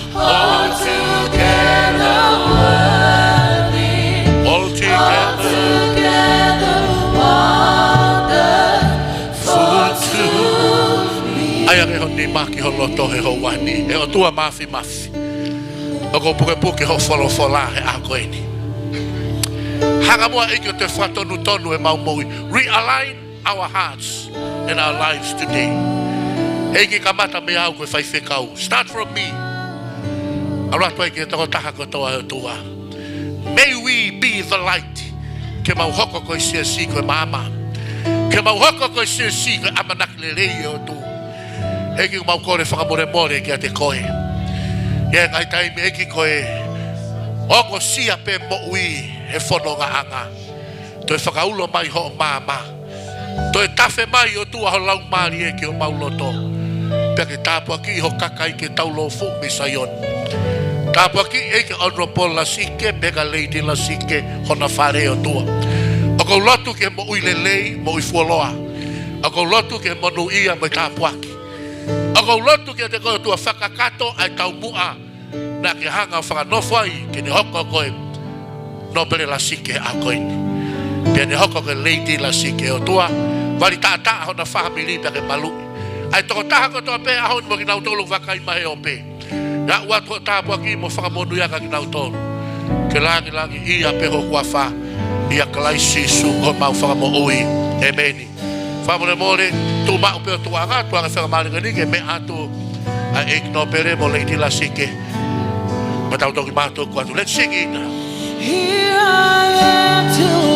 Altogether worthy. Altogether. Altogether wonderful to me. ʻAi ange ho nima ki ho loto he houa ni. ʻE ʻOtua Māfimafi. ʻOku ou pukepuke ho folofola he ʻaho ko eni. Hanga muʻa ʻEiki ʻo toe fakatonutonu ʻemau moʻui. Realign our hearts and our lives today. ʻEiki, kamata meiate au ko e faifekau. Start from me. ʻAlu atu ai ki he tokotaha kotoa, ʻe ʻOtua. May we be the light. Ke mau hoko ko e siasi ko e maama. Ke mau hoko ko e siasi ko e ʻamanaki lelei, ʻe ʻOtua. ʻEiki, mau kole fakamolemole kiate koe. ʻI he ngaahi taimi, ʻEiki, ko e ongosia pē moʻui he fonongaʻanga. Toe fakaulo mai hoʻo maama. Toe tafe mai, ʻOtua, ho Laumālie ki homau loto. Pea ke tāpuakiʻi ho kakai ke taulōfuʻu mei Saione. Tāpuakiʻi, ʻEiki, Honourable Lasike, pea kia Lady Lasike, hona fale, ʻOtua. ʻOku ou lotu ki he moʻui lelei, moʻui fuoloa. ʻOku ou lotu ki he monūʻia mo e tāpuaki. ʻOku ou lotu kiate koe, ʻOtua, fakakakato ʻa e taumuʻa naʻa ke hanga ʻo fakanofo ai ke ne hoko ko e Nōpele Lasike he ʻaho ko eni. Pea ne hoko ko e Lady Lasike, ʻOtua. Vali taʻataʻa hona fāmili pea ke maluʻi. ʻA e tokotaha kotoa pē he ʻaho ni mo kinautolu vakai mai he ope. Aʻu atu hoʻo tāpuaki mo fakamonūʻia kia kinautolu. Ke langilangiʻia pē ho huafa, ʻia Kalaisi Sīsū ko homau Fakamoʻui. ʻĒmeni. Fakamolemole, tuʻu maʻu pē ʻo tuʻu anga, tuʻu anga e faingamālie ko eni ke meʻa atu ʻa e ʻEiki Nōpele mo Lady Lasike. Pea tau toki mātuku atu. Let's sing it. Here I am to